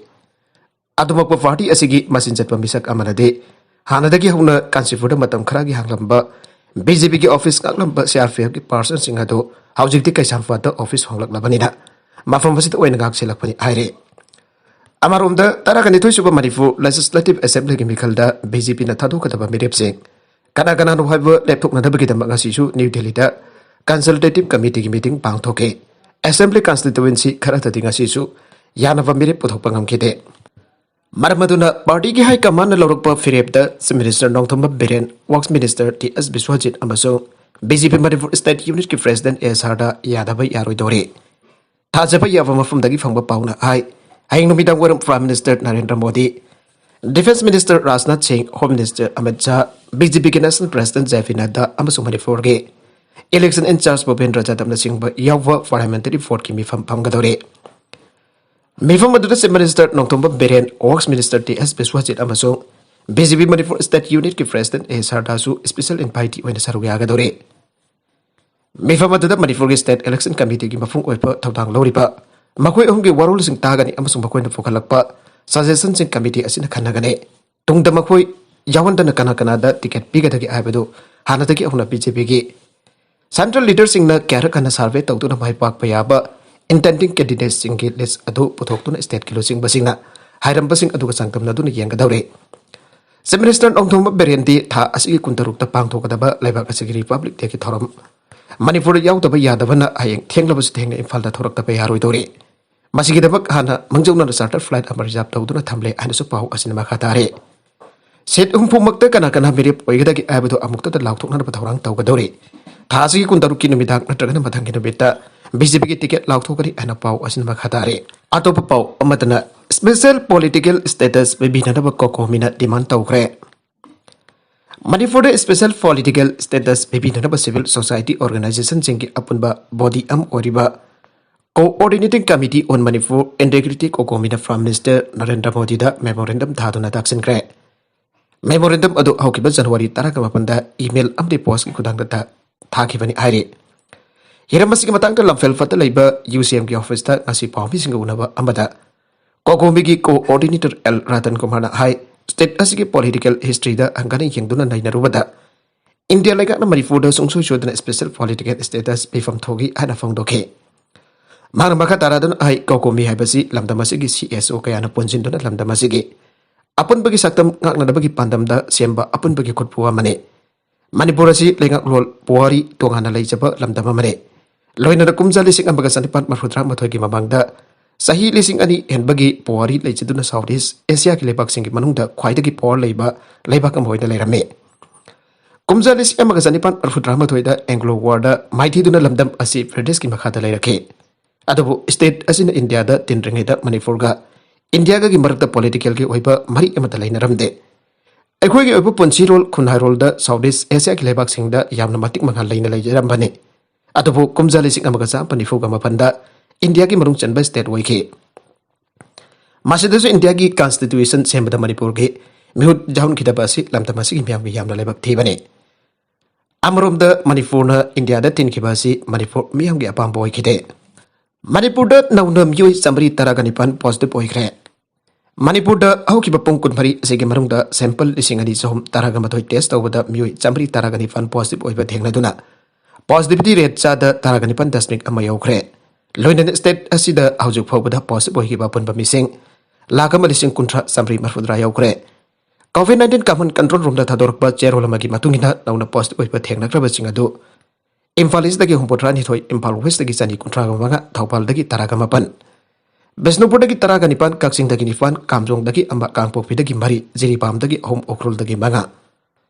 ꯑꯗꯨꯃꯛꯄ party ꯑꯁꯤꯒꯤ ꯃꯆꯤꯟ ꯆꯠꯄ ꯃꯤꯁꯛ ꯑꯃꯅꯗꯤ ꯍꯥꯟꯅꯗꯒꯤ ꯍꯧꯅ ꯀꯥꯟꯆꯤꯄꯨꯔꯗ ꯃꯇꯝ ꯈꯔꯒꯤ ꯍꯥꯡꯂꯝꯕ B J Pꯒꯤ office ꯉꯥꯛꯂꯝꯕ C R P Fꯀꯤ personꯁꯤꯡ ꯑꯗꯨ ꯍꯧꯖꯤꯛꯇꯤ ꯀꯩꯁꯥꯝꯄꯥꯠꯇ office ꯍꯣꯡꯂꯛꯂꯕꯅꯤꯅ ꯃꯐꯝ ꯑꯁꯤꯗ ꯑꯣꯏꯅ ꯉꯥꯛ ꯁꯦꯜꯂꯛꯄꯅꯤ ꯍꯥꯏꯔꯤ꯫ ꯑꯃꯔꯣꯝꯗ, ꯇꯔꯥꯒ ꯅꯤꯊꯣꯏ ꯁꯨꯕ ꯃꯅꯤꯄꯨꯔ Legislative Assemblyꯒꯤ ꯃꯤꯈꯜꯗ B J Pꯅ ꯊꯥꯗꯣꯛꯀꯗꯕ ꯃꯤꯔꯦꯞꯁꯤꯡ ꯀꯅꯥ ꯀꯅꯥꯅꯣ ꯍꯥꯏꯕ ꯂꯦꯞꯊꯣꯛꯅꯅꯕꯒꯤꯗꯃꯛ ꯉꯁꯤꯁꯨ ꯅ꯭ꯌꯨ ꯗꯦꯜꯂꯤꯗ consultative committeeꯒꯤ meeting ꯄꯥꯡꯊꯣꯛꯈꯤ꯫ Assembly constituency ꯈꯔꯗꯗꯤ ꯉꯁꯤꯁꯨ ꯌꯥꯅꯕ ꯃꯤꯔꯦꯞ ꯄꯨꯊꯣꯛꯄ ꯉꯝꯈꯤꯗꯦ꯫ ꯃꯔꯝ ꯑꯗꯨꯅ partyꯒꯤ high commandꯅ ꯂꯧꯔꯛꯄ ꯐꯤꯔꯦꯞꯇ Chief Minister Nongthombam Biren, Works Minister T S Biswajit ꯑꯃꯁꯨꯡ B J P Manipur State Unitꯀꯤ President ꯑꯦꯁ ꯑꯥꯔꯗ ꯌꯥꯗꯕ ꯌꯥꯔꯣꯏꯗꯧꯔꯤ꯫ ꯊꯥꯖꯕ ꯌꯥꯕ ꯃꯐꯝꯗꯒꯤ ꯐꯪꯕ ꯄꯥꯎꯅ ꯍꯥꯏ, ꯍꯌꯦꯡ ꯅꯨꯃꯤꯗꯥꯡ ꯋꯥꯏꯔꯝ Prime Minister Narendra Modi, Defence Minister Rajnath ꯁꯤꯡ, Home Minister Amit Shah, B J Pꯒꯤ National President J P ꯅꯗ꯭ꯗꯥ ꯑꯃꯁꯨꯡ ꯃꯅꯤꯄꯨꯔꯒꯤ Election in charge ꯚꯨꯄꯦꯟꯗ꯭ꯔ ꯖꯥꯗꯕꯅꯆꯤꯡꯕ ꯌꯥꯎꯕ parliamentary boardꯀꯤ ꯃꯤꯐꯝ ꯐꯝꯒꯗꯧꯔꯤ꯫ ꯃꯤꯐꯝ ꯑꯗꯨꯗ Chief Minister Nongthombam Biren, Works Minister T S Biswajit ꯑꯃꯁꯨꯡ B J P Manipur State Unitꯀꯤ President ꯑꯦ ꯁꯔꯗꯥꯁꯨ special invitee ꯑꯣꯏꯅ ꯁꯔꯨꯛ ꯌꯥꯒꯗꯧꯔꯤ꯫ ꯃꯤꯐꯝ ꯑꯗꯨꯗ ꯃꯅꯤꯄꯨꯔꯒꯤ State Election Committeeꯒꯤ ꯃꯄꯨꯡ ꯑꯣꯏꯕ ꯊꯧꯗꯥꯡ ꯂꯧꯔꯤꯕ ꯃꯈꯣꯏ ꯑꯍꯨꯝꯒꯤ ꯋꯥꯔꯣꯜꯁꯤꯡ ꯇꯥꯒꯅꯤ ꯑꯃꯁꯨꯡ ꯃꯈꯣꯏꯅ ꯄꯨꯈꯠꯂꯛꯄ suggestionꯁꯤꯡ committee ꯑꯁꯤꯅ ꯈꯟꯅꯒꯅꯤ꯫ ꯇꯨꯡꯗ ꯃꯈꯣꯏ ꯌꯥꯎꯍꯟꯗꯅ ꯀꯅꯥ ꯀꯅꯥꯗ ticket ꯄꯤꯒꯗꯒꯦ ꯍꯥꯏꯕꯗꯨ ꯍꯥꯟꯅꯗꯒꯤ ꯍꯧꯅ ꯕꯤ ꯖꯦ ꯄꯤꯒꯤ central leaderꯁꯤꯡꯅ ꯀꯌꯥꯔꯛ ꯍꯟꯅ survey ꯇꯧꯗꯨꯅ ꯃꯥꯏ ꯄꯥꯛꯄ ꯌꯥꯕ intending candidatesꯁꯤꯡꯒꯤ list ꯑꯗꯨ ꯄꯨꯊꯣꯛꯇꯨꯅ stateꯀꯤ ꯂꯨꯆꯤꯡꯕꯁꯤꯡꯅ ꯍꯥꯏꯔꯝꯕꯁꯤꯡ ꯑꯗꯨꯒ ꯆꯥꯡꯗꯝꯅꯗꯨꯅ ꯌꯦꯡꯒꯗꯧꯔꯤ꯫ Chief Minister ꯅꯣꯡꯊꯣꯝꯕꯝ ꯕꯤꯔꯦꯟꯗꯤ ꯊꯥ ꯑꯁꯤꯒꯤ ꯀꯨꯟꯇꯔꯨꯛꯇ ꯄꯥꯡꯊꯣꯛꯀꯗꯕ ꯂꯩꯕꯥꯛ ꯑꯁꯤꯒꯤ Republic Dayꯒꯤ ꯊꯧꯔꯝ ꯃꯅꯤꯄꯨꯔꯗ ꯌꯥꯎꯗꯕ ꯌꯥꯗꯕꯅ ꯍꯌꯦꯡ ꯊꯦꯡꯂꯕꯁꯨ ꯊꯦꯡꯅ ꯏꯝꯐꯥꯜꯗ ꯊꯣꯔꯛꯇꯕ ꯌꯥꯔꯣꯏꯗꯧꯔꯤ꯫ ꯃꯁꯤꯒꯤꯗꯃꯛ ꯍꯥꯟꯅ ꯃꯥꯡꯖꯧꯅꯅ charter flight ꯑꯃ reserve ꯇꯧꯗꯨꯅ ꯊꯝꯂꯦ ꯍꯥꯏꯅꯁꯨ ꯄꯥꯎ ꯑꯁꯤꯅ ꯃꯈꯥ ꯇꯥꯔꯤ꯫ Seat ꯍꯨꯝꯐꯨꯃꯛꯇ ꯀꯅꯥ ꯀꯅꯥ ꯃꯤꯔꯦꯞ ꯑꯣꯏꯒꯗꯒꯦ ꯍꯥꯏꯕꯗꯨ ꯑꯃꯨꯛꯇꯗ ꯂꯥꯎꯊꯣꯛꯅꯅꯕ ꯊꯧꯔꯥꯡ ꯇꯧꯒꯗꯧꯔꯤ꯫ ꯊꯥ ꯑꯁꯤꯒꯤ ꯀꯨꯟꯇꯔꯨꯛꯀꯤ ꯅꯨꯃꯤꯗꯥꯡ ꯅꯠꯇ꯭ꯔꯒꯅ ꯃꯊꯪꯒꯤ ꯅꯨꯃꯤꯠꯇ ꯕꯤ ꯖꯦ ꯄꯤꯒꯤ ticket ꯂꯥꯎꯊꯣꯛꯀꯅꯤ ꯍꯥꯏꯅ ꯄꯥꯎ ꯑꯁꯤꯅ ꯃꯈꯥ ꯇꯥꯔꯤ꯫ ꯑꯇꯣꯞꯄ ꯄꯥꯎ ꯑꯃꯗꯅ special political status ꯄꯤꯕꯤꯅꯅꯕ ꯀꯣꯀꯣꯃꯤꯅ demand ꯇꯧꯈ꯭ꯔꯦ꯫ ꯃꯅꯤꯄꯨꯔꯗ special political status ꯄꯤꯕꯤꯅꯅꯕ civil society organizationꯁꯤꯡꯒꯤ ꯑꯄꯨꯟꯕ body ꯑꯃ ꯑꯣꯏꯔꯤꯕ Coordinating Committee on Manipur Integrity ꯀꯣꯀꯣꯃꯤꯅ Prime Minister Narendra ꯃꯣꯗꯤꯗ memorandum ꯊꯥꯗꯨꯅ ꯇꯥꯛꯁꯤꯟꯈ꯭ꯔꯦ꯫ Memorandum ꯑꯗꯨ ꯍꯧꯈꯤꯕ ꯖꯅꯋꯥꯔꯤ ꯇꯔꯥꯒ ꯃꯥꯄꯟꯗ email ꯑꯃꯗꯤ postꯀꯤ ꯈꯨꯠꯊꯥꯡꯗ ꯊꯥ-, ꯊꯥꯈꯤꯕꯅꯤ ꯍꯥꯏꯔꯤ꯫ ꯍꯤꯔꯝ ꯑꯁꯤꯒꯤ ꯃꯇꯥꯡꯗ ꯂꯝꯐꯦꯜ ꯐꯠꯇ ꯂꯩꯕ ꯌꯨ ꯁꯤ ꯑꯦꯝꯒꯤ officeꯇ ꯉꯁꯤ ꯄꯥꯎꯃꯤꯁꯤꯡꯒ ꯎꯅꯕ ꯑꯃꯗ ꯀꯣꯀꯣꯃꯤꯒꯤ coordinator ꯑꯦꯜ ꯔꯇꯟ ꯀꯨꯃꯥꯔꯅ ꯍꯥꯏ, state ꯑꯁꯤꯒꯤ political historyꯗ ꯍꯪꯒꯠꯅ ꯌꯦꯡꯗꯨꯅ ꯅꯩꯅꯔꯨꯕꯗ ꯏꯟꯗꯤꯌꯥ ꯂꯩꯉꯥꯛꯅ ꯃꯅꯤꯄꯨꯔꯗ ꯁꯨꯡꯁꯣꯏ ꯁꯣꯏꯗꯅ special political status ꯄꯤꯐꯝ ꯊꯣꯛꯏ ꯍꯥꯏꯅ ꯐꯣꯡꯗꯣꯛꯈꯤ꯫ ꯃꯍꯥꯛꯅ ꯃꯈꯥ ꯇꯥꯔꯗꯨꯅ ꯍꯥꯏ, ꯀꯣꯀꯣꯃꯤ ꯍꯥꯏꯕꯁꯤ ꯂꯝꯗꯝ ꯑꯁꯤꯒꯤ ꯁꯤ ꯑꯦꯁ ꯑꯣ ꯀꯌꯥꯅ ꯄꯨꯟꯁꯤꯟꯗꯨꯅ ꯂꯝꯗꯝ ꯑꯁꯤꯒꯤ ꯑꯄꯨꯟꯕꯒꯤ ꯁꯛꯇꯝ ꯉꯥꯛꯅꯅꯕꯒꯤ ꯄꯥꯟꯗꯝꯗ ꯁꯦꯝꯕ ꯑꯄꯨꯟꯕꯒꯤ ꯈꯨꯠꯄꯨ ꯑꯃꯅꯤ꯫ ꯃꯅꯤꯄꯨꯔ ꯑꯁꯤ ꯂꯩꯉꯥꯛꯂꯣꯟ ꯄꯨꯋꯥꯔꯤ ꯇꯣꯉꯥꯟꯅ ꯂꯩꯖꯕ ꯂꯝꯗꯝ ꯑꯃꯅꯤ꯫ ꯂꯣꯏꯅꯅ ꯀꯨꯝꯖꯥ ꯂꯤꯁꯤꯡ ꯑꯃꯒ ꯆꯅꯤꯄꯥꯟ ꯃꯔꯐꯨꯇꯔꯥ ꯃꯥꯊꯣꯏꯒꯤ ꯃꯃꯥꯡꯗ ꯆꯍꯤ ꯂꯤꯁꯤꯡ ꯑꯅꯤ ꯍꯦꯟꯕꯒꯤ ꯄꯨꯋꯥꯔꯤ ꯂꯩꯖꯗꯨꯅ South East Asiaꯒꯤ ꯂꯩꯕꯥꯛꯁꯤꯡꯒꯤ ꯃꯅꯨꯡꯗ ꯈ꯭ꯋꯥꯏꯗꯒꯤ power ꯂꯩꯕ ꯂꯩꯕꯥꯛ ꯑꯃ ꯑꯣꯏꯅ ꯂꯩꯔꯝꯃꯤ꯫ ꯀꯨꯝꯖꯥ ꯂꯤꯁꯤꯡ ꯑꯃꯒ ꯆꯅꯤꯄꯥꯟ ꯃꯔꯐꯨꯇꯔꯥ ꯃꯥꯊꯣꯏꯗ Anglo Warꯗ ꯃꯥꯏꯊꯤꯗꯨꯅ ꯂꯝꯗꯝ ꯑꯁꯤ Britishꯀꯤ ꯃꯈꯥꯗ ꯂꯩꯔꯛꯈꯤ꯫ ꯑꯗꯨꯕꯨ state ꯑꯁꯤꯅ ꯏꯟꯗꯤꯌꯥꯗ ꯇꯤꯟꯗ꯭ꯔꯤꯉꯩꯗ ꯃꯅꯤꯄꯨꯔꯒ ꯏꯟꯗꯤꯌꯥꯒꯒꯤ ꯃꯔꯛꯇ politicalꯒꯤ ꯑꯣꯏꯕ ꯃꯔꯤ ꯑꯃꯠꯇ ꯂꯩꯅꯔꯝꯗꯦ꯫ ꯑꯩꯈꯣꯏꯒꯤ ꯑꯣꯏꯕ ꯄꯨꯟꯁꯤꯔꯣꯜ ꯈꯨꯟꯅꯥꯏꯔꯣꯜꯗ South East Asiaꯒꯤ ꯂꯩꯕꯥꯛꯁꯤꯡꯗ ꯌꯥꯝꯅ ꯃꯇꯤꯛ ꯃꯉꯥꯜ ꯂꯩꯅ ꯂꯩꯖꯔꯝꯕꯅꯤ꯫ ꯑꯗꯨꯕꯨ ꯀꯨꯝꯖꯥ ꯂꯤꯁꯤꯡ ꯑꯃꯒ ꯆꯥꯃꯥꯄꯟ ꯅꯤꯐꯨꯒ ꯃꯥꯄꯟꯗ ꯏꯟꯗꯤꯌꯥꯒꯤ ꯃꯅꯨꯡ ꯆꯟꯕ state ꯑꯣꯏꯈꯤ꯫ ꯃꯁꯤꯗꯁꯨ ꯏꯟꯗꯤꯌꯥꯒꯤ constitution ꯁꯦꯝꯕꯗ ꯃꯅꯤꯄꯨꯔꯒꯤ ꯃꯤꯍꯨꯠ ꯌꯥꯎꯍꯟꯈꯤꯗꯕ ꯑꯁꯤ ꯂꯝꯗꯝ ꯑꯁꯤꯒꯤ ꯃꯤꯌꯥꯝꯒꯤ ꯌꯥꯝꯅ ꯂꯥꯏꯕꯛ ꯊꯤꯕꯅꯤ꯫ ꯑꯃꯔꯣꯝꯗ ꯃꯅꯤꯄꯨꯔꯅ ꯏꯟꯗꯤꯌꯥꯗ ꯇꯤꯟꯈꯤꯕ ꯑꯁꯤ ꯃꯅꯤꯄꯨꯔ ꯃꯤꯌꯥꯝꯒꯤ ꯑꯄꯥꯝꯕ ꯑꯣꯏꯈꯤꯗꯦ꯫ ꯃꯅꯤꯄꯨꯔꯗ ꯅꯧꯅ ꯃꯤꯑꯣꯏ ꯆꯥꯃꯔꯤ ꯇꯔꯥꯒ ꯅꯤꯄꯥꯟ positive ꯑꯣꯏꯈ꯭ꯔꯦ꯫ ꯃꯅꯤꯄꯨꯔꯗ ꯍꯧꯈꯤꯕ ꯄꯨꯡ ꯀꯨꯟꯃꯔꯤ ꯑꯁꯤꯒꯤ ꯃꯅꯨꯡꯗ sample ꯂꯤꯁꯤꯡ ꯑꯅꯤ ꯆꯍꯨꯝ ꯇꯔꯥꯒ ꯃꯥꯊꯣꯏ test ꯇꯧꯕꯗ ꯃꯤꯑꯣꯏ ꯆꯥꯃꯔꯤ ꯇꯔꯥꯒ ꯅꯤꯄꯥꯟ positive ꯑꯣꯏꯕ ꯊꯦꯡꯅꯗꯨꯅ positivity rate ꯆꯥꯗ ꯇꯔꯥꯒ ꯅꯤꯄꯥꯟ ꯗꯁꯃꯤꯛ ꯑꯃ ꯌꯧꯈ꯭ꯔꯦ꯫ ꯂꯣꯏꯅꯅ state ꯑꯁꯤꯗ ꯍꯧꯖꯤꯛ ꯐꯥꯎꯕꯗ positive ꯑꯣꯏꯈꯤꯕ ꯑꯄꯨꯟꯕ ꯃꯤꯁꯤꯡ ꯂꯥꯈ ꯑꯃ ꯂꯤꯁꯤꯡ ꯀꯨꯟꯊ꯭ꯔꯥ ꯆꯥꯃꯔꯤ ꯃꯔꯤꯐꯨꯇꯔꯥ ꯌꯧꯈ꯭ꯔꯦ꯫ COVID nineteen common control roomꯗ ꯊꯥꯗꯣꯔꯛꯄ ꯆꯦꯔꯣꯜ ꯑꯃꯒꯤ ꯃꯇꯨꯡ ꯏꯟꯅ ꯅꯧꯅ positive ꯑꯣꯏꯕ ꯊꯦꯡꯅꯈ꯭ꯔꯕꯁꯤꯡ ꯑꯗꯨ ꯏꯝꯐꯥꯜ Eastꯇꯒꯤ ꯍꯨꯝꯐꯨꯇꯔꯥ ꯅꯤꯊꯣꯏ, ꯏꯝꯐꯥꯜ Westꯇꯒꯤ ꯆꯅꯤ ꯀꯨꯟꯊ꯭ꯔꯥꯒ ꯃꯉꯥ, ꯊꯧꯕꯥꯜꯗꯒꯤ ꯇꯔꯥꯒ ꯃꯥꯄꯟ, ꯕꯤꯁꯅꯨꯄꯨꯔꯗꯒꯤ ꯇꯔꯥꯒ ꯅꯤꯄꯥꯟ, ꯀꯛꯆꯤꯡꯗꯒꯤ ꯅꯤꯄꯥꯟ, ꯀꯥꯝꯖꯣꯡꯗꯒꯤ ꯑꯃ, ꯀꯥꯡꯄꯣꯛꯄꯤꯗꯒꯤ ꯃꯔꯤ, ꯖꯤꯔꯤꯕꯥꯝꯗꯒꯤ ꯑꯍꯨꯝ, ꯎꯈ꯭ꯔꯨꯜꯗꯒꯤ ꯃꯉꯥ,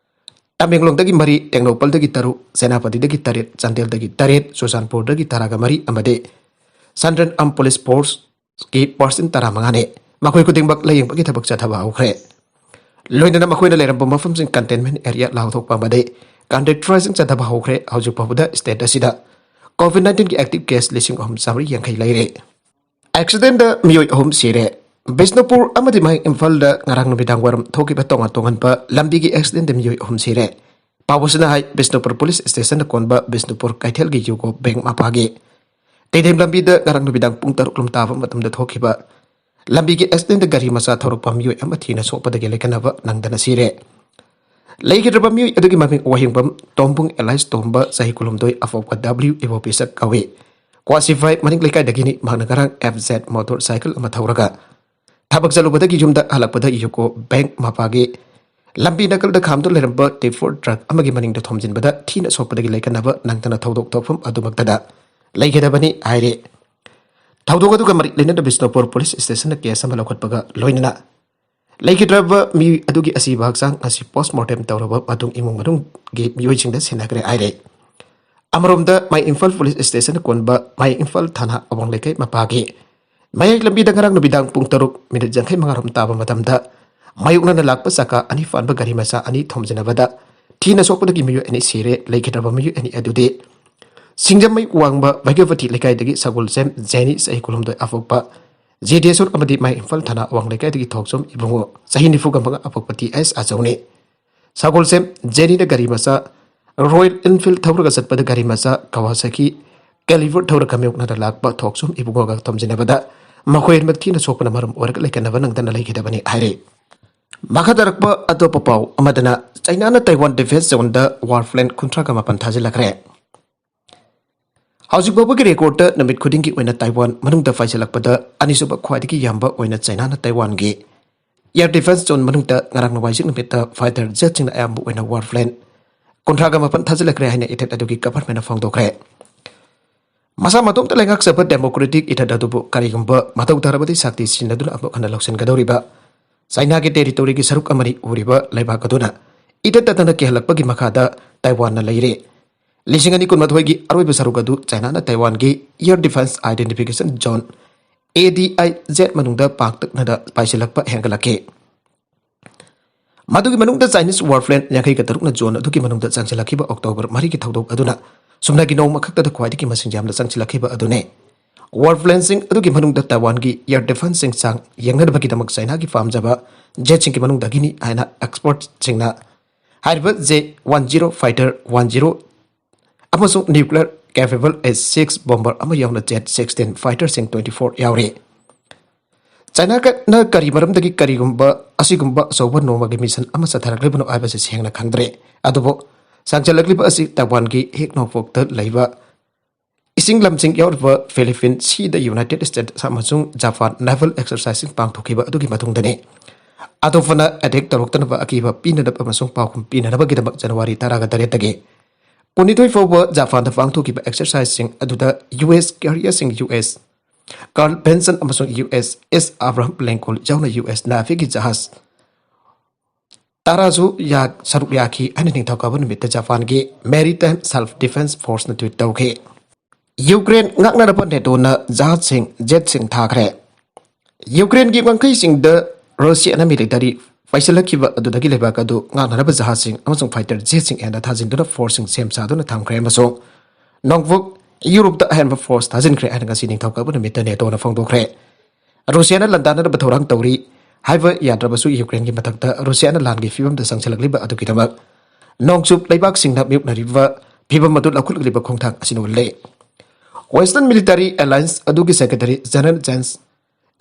ꯇꯃꯦꯡꯂꯣꯡꯗꯒꯤ ꯃꯔꯤ, ꯇꯦꯡꯅꯧꯄꯜꯗꯒꯤ ꯇꯔꯨꯛ, ꯁꯦꯅꯥꯄꯇꯤꯗꯒꯤ ꯇꯔꯦꯠ, ꯆꯥꯟꯗꯦꯜꯗꯒꯤ ꯇꯔꯦꯠ, ꯆꯨꯔꯆꯥꯟꯄꯨꯔꯗꯒꯤ ꯇꯔꯥꯒ ꯃꯔꯤ ꯑꯃꯗꯤ Central Armed Police Forceꯀꯤ personnel ꯇꯔꯥꯃꯉꯥꯅꯤ꯫ ꯃꯈꯣꯏ ꯈꯨꯗꯤꯡꯃꯛ ꯂꯥꯌꯦꯡꯕꯒꯤ ꯊꯕꯛ ꯆꯠꯊꯕ ꯍꯧꯈ꯭ꯔꯦ꯫ ꯂꯣꯏꯅꯅ ꯃꯈꯣꯏꯅ ꯂꯩꯔꯝꯕ ꯃꯐꯝꯁꯤꯡ containment area ꯂꯥꯎꯊꯣꯛꯄ ꯑꯃꯗꯤ contact tracing ꯆꯠꯊꯕ ꯍꯧꯈ꯭ꯔꯦ꯫ ꯍꯧꯖꯤꯛ ꯐꯥꯎꯕꯗ state ꯑꯁꯤꯗ COVID nineteenꯒꯤ active case ꯂꯤꯁꯤꯡ ꯑꯍꯨꯝ ꯆꯥꯃꯔꯤ ꯌꯥꯡꯈꯩ ꯂꯩꯔꯦ꯫ Accidentꯇ ꯃꯤꯑꯣꯏ ꯑꯍꯨꯝ ꯁꯤꯔꯦ꯫ ꯕꯤꯁꯅꯨꯄꯨꯔ ꯑꯃꯗꯤ ꯃꯌꯥꯡ ꯏꯝꯐꯥꯜꯗ ꯉꯔꯥꯡ ꯅꯨꯃꯤꯗꯥꯡ ꯋꯥꯏꯔꯝ ꯊꯣꯛꯈꯤꯕ ꯇꯣꯉꯥꯟ ꯇꯣꯉꯥꯟꯕ ꯂꯝꯕꯤꯒꯤ accidentꯇ ꯃꯤꯑꯣꯏ ꯑꯍꯨꯝ ꯁꯤꯔꯦ꯫ ꯄꯥꯎ ꯑꯁꯤꯅ ꯍꯥꯏ, ꯕꯤꯁꯅꯨꯄꯨꯔ police stationꯗ ꯀꯣꯟꯕ ꯕꯤꯁꯅꯨꯄꯨꯔ ꯀꯩꯊꯦꯜꯒꯤ ꯌꯨꯀꯣ bank ꯃꯄꯥꯒꯤ ꯇꯤꯗꯤꯝ ꯂꯝꯕꯤꯗ ꯉꯔꯥꯡ ꯅꯨꯃꯤꯗꯥꯡ ꯄꯨꯡ ꯇꯔꯨꯛ ꯂꯣꯝ ꯇꯥꯕ ꯃꯇꯝꯗ ꯊꯣꯛꯈꯤꯕ ꯂꯝꯕꯤꯒꯤ accidentꯇ ꯒꯥꯔꯤ ꯃꯆꯥ ꯊꯧꯔꯛꯄ ꯃꯤꯑꯣꯏ ꯑꯃ ꯊꯤꯅ ꯁꯣꯛꯄꯗꯒꯤ ꯂꯩꯈꯠꯅꯕ ꯅꯪꯗꯅ ꯁꯤꯔꯦ꯫ ꯂꯩꯈꯤꯗ꯭ꯔꯕ ꯃꯤꯑꯣꯏ ꯑꯗꯨꯒꯤ ꯃꯃꯤꯡ ꯋꯥꯍꯦꯡꯕꯝ ꯇꯣꯝꯕꯨꯡ alias ꯇꯣꯝꯕ, ꯆꯍꯤ ꯀꯨꯟꯍꯨꯝꯗꯣꯏ, ꯑꯐꯧꯕ W ꯏꯕꯣꯕꯤꯁꯛ ꯀꯧꯏ꯫ ꯀ꯭ꯋꯥꯁꯤꯐꯥꯏ ꯃꯅꯤꯡ ꯂꯩꯀꯥꯏꯗꯒꯤꯅꯤ꯫ ꯃꯍꯥꯛꯅ ꯉꯔꯥꯡ F Z motorcycle ꯑꯃ ꯊꯧꯔꯒ ꯊꯕꯛ ꯆꯠꯂꯨꯕꯗꯒꯤ ꯌꯨꯝꯗ ꯍꯜꯂꯛꯄꯗ ꯌꯨꯀꯣ bank ꯃꯄꯥꯒꯤ ꯂꯝꯕꯤ ꯅꯥꯀꯜꯗ ꯈꯥꯝꯗꯨꯅ ꯂꯩꯔꯝꯕ tipper truck ꯑꯃꯒꯤ ꯃꯅꯤꯡꯗ ꯊꯣꯝꯖꯤꯟꯕꯗ ꯊꯤꯅ ꯁꯣꯛꯄꯗꯒꯤ ꯂꯩꯈꯠꯅꯕ ꯅꯪꯗꯅ ꯊꯧꯗꯣꯛ ꯊꯣꯛꯐꯝ ꯑꯗꯨꯃꯛꯇꯗ ꯂꯩꯈꯤꯗꯕꯅꯤ ꯍꯥꯏꯔꯤ꯫ ꯊꯧꯗꯣꯛ ꯑꯗꯨꯒ ꯃꯔꯤ ꯂꯩꯅꯅ ꯕꯤꯁꯅꯨꯄꯨꯔ police stationꯗ case ꯑꯃ ꯂꯧꯈꯠꯄꯒ ꯂꯣꯏꯅꯅ ꯂꯩꯈꯤꯗ꯭ꯔꯕ ꯃꯤꯑꯣꯏ ꯑꯗꯨꯒꯤ ꯑꯁꯤꯕ ꯍꯛꯆꯥꯡ ꯑꯁꯤ post mortem ꯇꯧꯔꯕ ꯃꯇꯨꯡ ꯏꯃꯨꯡ ꯃꯅꯨꯡꯒꯤ ꯃꯤꯑꯣꯏꯁꯤꯡꯗ ꯁꯤꯟꯅꯈ꯭ꯔꯦ ꯍꯥꯏꯔꯦ꯫ ꯑꯃꯔꯣꯝꯗ ꯃꯌꯥꯡ ꯏꯝꯐꯥꯜ police stationꯗ ꯀꯣꯟꯕ ꯃꯌꯥꯡ ꯏꯝꯐꯥꯜ ꯊꯥꯅ ꯑꯋꯥꯡ ꯂꯩꯀꯥꯏ ꯃꯄꯥꯒꯤ ꯃꯌꯥꯏ ꯂꯝꯕꯤꯗ ꯉꯔꯥꯡ ꯅꯨꯃꯤꯗꯥꯡ ꯄꯨꯡ ꯇꯔꯨꯛ minute ꯌꯥꯡꯈꯩ ꯃꯉꯥ ꯔꯣꯝ ꯇꯥꯕ ꯃꯇꯝꯗ ꯃꯥꯌꯣꯛꯅꯅ ꯂꯥꯛꯄ ꯆꯀꯥ ꯑꯅꯤ ꯄꯥꯟꯕ ꯒꯥꯔꯤ ꯃꯆꯥ ꯑꯅꯤ ꯊꯣꯝꯖꯤꯟꯅꯕꯗ ꯊꯤꯅ ꯁꯣꯛꯄꯗꯒꯤ ꯃꯤꯑꯣꯏ ꯑꯅꯤ ꯁꯤꯔꯦ꯫ ꯂꯩꯈꯤꯗ꯭ꯔꯕ ꯃꯤꯑꯣꯏ ꯑꯅꯤ ꯑꯗꯨꯗꯤ ꯁꯤꯡꯖꯃꯩ ꯋꯥꯡꯃ ꯚꯒ꯭ꯌꯕꯇꯤ ꯂꯩꯀꯥꯏꯗꯒꯤ ꯁꯒꯣꯜꯁꯦꯝ ꯖꯦꯅꯤ, ꯆꯍꯤ ꯀꯨꯟꯍꯨꯝꯗꯣꯏ, ꯑꯄꯣꯛꯄ ꯖꯦꯗꯦꯁꯣꯔ ꯑꯃꯗꯤ ꯃꯥꯏ ꯏꯝꯐꯥꯜ ꯊꯥꯅ ꯑꯋꯥꯡ ꯂꯩꯀꯥꯏꯗꯒꯤ ꯊꯣꯛꯆꯣꯝ ꯏꯕꯨꯡꯉꯣ, ꯆꯍꯤ ꯅꯤꯐꯨꯒ ꯃꯉꯥ, ꯑꯄꯣꯛꯄ ꯇꯤ ꯑꯦꯁ ꯑꯆꯧꯅꯤ꯫ ꯁꯒꯣꯜꯁꯦꯝ ꯖꯦꯅꯤꯅ ꯒꯥꯔꯤ ꯃꯆꯥ ꯔꯣꯌꯦꯜ ꯏꯟꯐꯤꯜ ꯊꯧꯔꯒ ꯆꯠꯄꯗ ꯒꯥꯔꯤ ꯃꯆꯥ ꯀꯋꯥꯁꯥꯀꯤ ꯀꯦꯂꯤꯕꯔ ꯊꯧꯔꯒ ꯃꯥꯌꯣꯛꯅꯅ ꯂꯥꯛꯄ ꯊꯣꯛꯆꯣꯝ ꯏꯕꯨꯡꯉꯣꯒ ꯊꯣꯝꯖꯤꯟꯅꯕꯗ ꯃꯈꯣꯏ ꯑꯅꯤꯃꯛ ꯊꯤꯅ ꯁꯣꯛꯄꯅ ꯃꯔꯝ ꯑꯣꯏꯔꯒ ꯂꯩꯈꯤꯗꯕꯅꯤ ꯍꯥꯏꯔꯤ꯫ ꯃꯈꯥ ꯇꯥꯔꯛꯄ ꯑꯇꯣꯞꯄ ꯄꯥꯎ ꯑꯃꯗꯅ ꯆꯩꯅꯥꯅ ꯇꯥꯏꯋꯥꯟ ꯗꯤꯐꯦꯟꯁ ꯖꯣꯟꯗ ꯋꯥꯔ ꯄ꯭ꯂꯦꯟ ꯀꯨꯟꯊ꯭ꯔꯥꯒ ꯃꯥꯄꯟ ꯊꯥꯖꯤꯜꯂꯛꯈ꯭ꯔꯦ꯫ ꯍꯧꯖꯤꯛ ꯐꯥꯎꯕꯒꯤ ꯔꯦꯀꯣꯔꯗꯇ ꯅꯨꯃꯤꯠ ꯈꯨꯗꯤꯡꯒꯤ ꯑꯣꯏꯅ ꯇꯥꯏꯋꯥꯟ ꯃꯅꯨꯡꯗ ꯄꯥꯏꯁꯤꯜꯂꯛꯄꯗ ꯑꯅꯤꯁꯨꯕ ꯈ꯭ꯋꯥꯏꯗꯒꯤ ꯌꯥꯝꯕ ꯑꯣꯏꯅ ꯆꯩꯅꯥꯅ ꯇꯥꯏꯋꯥꯟꯒꯤ ꯏꯌꯔ ꯗꯤꯐꯦꯟꯁ ꯖꯣꯟ ꯃꯅꯨꯡꯗ ꯉꯔꯥꯡ ꯅꯣꯡꯃꯥꯏꯖꯤꯡ ꯅꯨꯃꯤꯠꯇ ꯐꯥꯏꯇꯔ ꯖꯦꯠꯁꯤꯡꯅ ꯑꯌꯥꯝꯕ ꯑꯣꯏꯅ ꯋꯥꯔ ꯄ꯭ꯂꯦꯟ ꯀꯨꯟꯊ꯭ꯔꯥꯒ ꯃꯥꯄꯟ ꯊꯥꯖꯤꯜꯂꯛꯈ꯭ꯔꯦ ꯍꯥꯏꯅ ꯏꯊꯠ ꯑꯗꯨꯒꯤ ꯒꯚꯔꯟꯃꯦꯟꯅ ꯐꯣꯡꯗꯣꯛꯈ꯭ꯔꯦ꯫ ꯃꯁꯥ ꯃꯇꯣꯝꯇ ꯂꯩꯉꯥꯛꯆꯕ ꯗꯦꯃꯣꯀ꯭ꯔꯦꯇꯤꯛ ꯏꯊꯠ ꯑꯗꯨꯕꯨ ꯀꯔꯤꯒꯨꯝꯕ ꯃꯊꯧ ꯇꯥꯔꯕꯗꯤ ꯁꯛꯇꯤ ꯁꯤꯖꯤꯟꯅꯗꯨꯅ ꯑꯃꯨꯛ ꯍꯟꯅ ꯂꯧꯁꯤꯟꯒꯗꯧꯔꯤꯕ ꯆꯥꯏꯅꯥꯒꯤ ꯇꯦꯔꯤꯇꯣꯔꯤꯒꯤ ꯁꯔꯨꯛ ꯑꯃꯅꯤ ꯎꯔꯤꯕ ꯂꯩꯕꯥꯛ ꯑꯗꯨꯅ ꯏꯇꯠ ꯇꯠꯇꯅ ꯀꯤꯍꯜꯂꯛꯄꯒꯤ ꯃꯈꯥꯗ ꯇꯥꯏꯋꯥꯟꯅ ꯂꯩꯔꯦ꯫ ꯂꯤꯁꯤꯡ ꯑꯅꯤ ꯀꯨꯟꯃꯥꯊꯣꯏꯒꯤ ꯑꯔꯣꯏꯕ ꯁꯔꯨꯛ ꯑꯗꯨ ꯆꯥꯏꯅꯥꯅ ꯇꯥꯏꯋꯥꯟꯒꯤ air defence identification zone, A D I Z ꯃꯅꯨꯡꯗ ꯄꯥꯛꯇꯛꯅꯅ ꯄꯥꯏꯁꯤꯜꯂꯛꯄ ꯍꯦꯟꯒꯠꯂꯛꯈꯤ꯫ ꯃꯗꯨꯒꯤ ꯃꯅꯨꯡꯗ ꯆꯥꯏꯅꯤꯁ ꯋꯥꯔ ꯄ꯭ꯂꯦꯟ ꯌꯥꯡꯈꯩꯒ ꯇꯔꯨꯛꯅ ꯖꯣꯟ ꯑꯗꯨꯒꯤ ꯃꯅꯨꯡꯗ ꯆꯪꯁꯤꯜꯂꯛꯈꯤꯕ ꯑꯣꯛꯇꯣꯕꯔ ꯃꯔꯤꯒꯤ ꯊꯧꯗꯣꯛ ꯑꯗꯨꯅ ꯁꯨꯞꯅꯒꯤ ꯅꯣꯡꯃ ꯈꯛꯇꯗ ꯈ꯭ꯋꯥꯏꯗꯒꯤ ꯃꯁꯤꯡ ꯌꯥꯝꯅ ꯆꯪꯁꯤꯜꯂꯛꯈꯤꯕ ꯑꯗꯨꯅꯤ꯫ ꯋꯥꯔ ꯄ꯭ꯂꯦꯟꯁꯤꯡ ꯑꯗꯨꯒꯤ ꯃꯅꯨꯡꯗ ꯇꯥꯏꯋꯥꯟꯒꯤ ꯏꯌꯔ ꯗꯤꯐꯦꯟꯁꯁꯤꯡ ꯆꯥꯡ ꯌꯦꯡꯅꯅꯕꯒꯤꯗꯃꯛ ꯆꯥꯏꯅꯥꯒꯤ ꯄꯥꯝꯖꯕ ꯖꯦꯠꯁꯤꯡꯒꯤ ꯃꯅꯨꯡꯗꯒꯤꯅꯤ ꯍꯥꯏꯅ ꯑꯦꯛꯁꯄꯔꯠꯁꯤꯡꯅ ꯍꯥꯏꯔꯤꯕ J one zero fighter one zero ꯑꯃꯁꯨꯡ ꯅ꯭ꯌꯨꯀ꯭ꯂꯤꯌꯔ ꯀꯦꯄꯦꯕꯜ ꯑꯦꯁ ꯁꯤꯛꯁ ꯕꯣꯝꯕꯔ ꯑꯃ ꯌꯥꯎꯅ ꯖꯦꯠ ꯁꯤꯛꯁꯇꯤꯟ ꯐꯥꯏꯇꯔꯁꯤꯡ ꯇ꯭ꯋꯦꯟꯇꯤ ꯐꯣꯔ ꯌꯥꯎꯔꯤ꯫ ꯆꯥꯏꯅꯥꯅ ꯀꯔꯤ ꯃꯔꯝꯗꯒꯤ ꯀꯔꯤꯒꯨꯝꯕ ꯑꯁꯤꯒꯨꯝꯕ ꯑꯆꯧꯕ ꯅꯣꯡꯃꯒꯤ ꯃꯤꯁꯟ ꯑꯃ ꯆꯠꯊꯔꯛꯂꯤꯕꯅꯣ ꯍꯥꯏꯕꯁꯤ ꯁꯦꯡꯅ ꯈꯪꯗ꯭ꯔꯦ꯫ ꯑꯗꯨꯕꯨ ꯆꯥꯡꯁꯤꯜꯂꯛꯂꯤꯕ ꯑꯁꯤ ꯇꯥꯏꯋꯥꯟꯒꯤ ꯍꯦꯛ ꯅꯣꯡꯄꯣꯛꯇ ꯂꯩꯕ ꯏꯁꯤꯡ ꯂꯝꯁꯤꯡ ꯌꯥꯎꯔꯤꯕ ꯐꯤꯂꯤꯄꯤꯟ ꯁꯤꯗ ꯌꯨꯅꯥꯏꯇꯦꯠ ꯏꯁꯇꯦꯠꯁ ꯑꯃꯁꯨꯡ ꯖꯄꯥꯟ ꯅꯦꯚꯜ ꯑꯦꯛꯁꯔꯁꯥꯏꯖꯁꯤꯡ ꯄꯥꯡꯊꯣꯛꯈꯤꯕ ꯑꯗꯨꯒꯤ ꯃꯇꯨꯡꯗꯅꯤ꯫ ꯑꯇꯣꯞꯄꯅ ꯑꯦꯇꯦꯛ ꯇꯧꯔꯛꯇꯅꯕ ꯑꯀꯤꯕ ꯄꯤꯅꯅꯕ ꯑꯃꯁꯨꯡ ꯄꯥꯎꯈꯨꯝ ꯄꯤꯅꯅꯕꯒꯤꯗꯃꯛ ꯖꯅꯋꯥꯔꯤ ꯇꯔꯥꯒ ꯇꯔꯦꯠꯇꯒꯤ ꯀꯨꯟꯅꯤꯊꯣꯏ ꯐꯥꯎꯕ ꯖꯄꯥꯟꯗ ꯄꯥꯡꯊꯣꯛꯈꯤꯕ ꯑꯦꯛꯁꯔꯁꯥꯏꯖꯁꯤꯡ ꯑꯗꯨꯗ ꯌꯨ ꯑꯦꯁ ꯀꯦꯔꯤꯌꯔꯁꯤꯡ, ꯌꯨ ꯑꯦꯁ ꯀꯥꯔꯜ ꯕꯦꯟꯁꯟ ꯑꯃꯁꯨꯡ ꯌꯨ ꯑꯦꯁ ꯑꯦꯁ ꯑꯕ꯭ꯔꯥꯍꯝ ꯂꯤꯡꯀꯣꯜ ꯌꯥꯎꯅ ꯌꯨ ꯑꯦꯁ ꯅꯦꯚꯤꯒꯤ ꯖꯍꯥꯖ ꯇꯔꯥꯁꯨ ꯌꯥ-, ꯁꯔꯨꯛ ꯌꯥꯈꯤ ꯍꯥꯏꯅ ꯅꯤꯡꯊꯧꯀꯥꯕ ꯅꯨꯃꯤꯠꯇ ꯖꯄꯥꯟꯒꯤ ꯃꯦꯔꯤꯇꯥꯏꯝ ꯁꯦꯜꯐ ꯗꯤꯐꯦꯟꯁ ꯐꯣꯔꯁꯅ ꯇ꯭ꯋꯤꯠ ꯇꯧꯈꯤ꯫ ꯌꯨꯀ꯭ꯔꯦꯟ ꯉꯥꯛꯅꯅꯕ ꯅꯦꯇꯣꯅ ꯖꯍꯥꯖꯁꯤꯡ, ꯖꯦꯠꯁꯤꯡ ꯊꯥꯈ꯭ꯔꯦ꯫ ꯌꯨꯀ꯭ꯔꯦꯟꯒꯤ ꯋꯥꯡꯈꯩꯁꯤꯡꯗ ꯔꯨꯁꯤꯌꯥꯅ ꯃꯤꯂꯤꯇꯔꯤ ꯄꯩꯁꯤꯜꯂꯛꯈꯤꯕ ꯑꯗꯨꯗꯒꯤ ꯂꯩꯕꯥꯛ ꯑꯗꯨ ꯉꯥꯛꯅꯅꯕ ꯖꯍꯥꯖꯁꯤꯡ ꯑꯃꯁꯨꯡ ꯐꯥꯏꯇꯔ ꯖꯦꯠꯁꯤꯡ ꯍꯦꯟꯅ ꯊꯥꯖꯤꯟꯗꯨꯅ ꯐꯣꯔꯁꯁꯤꯡ ꯁꯦꯝ ꯁꯥꯗꯨꯅ ꯊꯝꯈ꯭ꯔꯦ ꯑꯃꯁꯨꯡ ꯅꯣꯡꯄꯣꯛ ꯌꯨꯔꯣꯞꯇ ꯑꯍꯦꯟꯕ ꯐꯣꯔꯁ ꯊꯥꯖꯤꯟꯈ꯭ꯔꯦ ꯍꯥꯏꯅ ꯉꯁꯤ ꯅꯤꯡꯊꯧꯀꯥꯕ ꯅꯨꯃꯤꯠꯇ ꯅꯦꯇꯣꯅ ꯐꯣꯡꯗꯣꯛꯈ꯭ꯔꯦ꯫ ꯔꯨꯁꯤꯌꯥꯅ ꯂꯥꯟꯗꯥꯅꯅꯕ ꯊꯧꯔꯥꯡ ꯇꯧꯔꯤ ꯍꯥꯏꯕ ꯌꯥꯗ꯭ꯔꯕꯁꯨ ꯌꯨꯀ꯭ꯔꯦꯟꯒꯤ ꯃꯊꯛꯇ ꯔꯨꯁꯤꯌꯥꯅ ꯂꯥꯟꯒꯤ ꯐꯤꯕꯝꯗ ꯆꯪꯁꯤꯜꯂꯛꯂꯤꯕ ꯑꯗꯨꯒꯤꯗꯃꯛ ꯅꯣꯡꯆꯨꯞ ꯂꯩꯕꯥꯛꯁꯤꯡꯅ ꯃꯤꯌꯣꯛꯅꯔꯤꯕ ꯐꯤꯕꯝ ꯑꯗꯨ ꯂꯧꯈꯠꯂꯛꯂꯤꯕ ꯈꯣꯡꯊꯥꯡ ꯑꯁꯤꯅ ꯎꯠꯂꯦ꯫ ꯋꯦꯁꯇꯔꯟ ꯃꯤꯂꯤꯇꯔꯤ ꯑꯦꯂꯥꯌꯟꯁ ꯑꯗꯨꯒꯤ ꯁꯦꯀ꯭ꯔꯦꯇꯔꯤ ꯖꯦꯅꯔꯦꯜ ꯖꯦꯟꯁ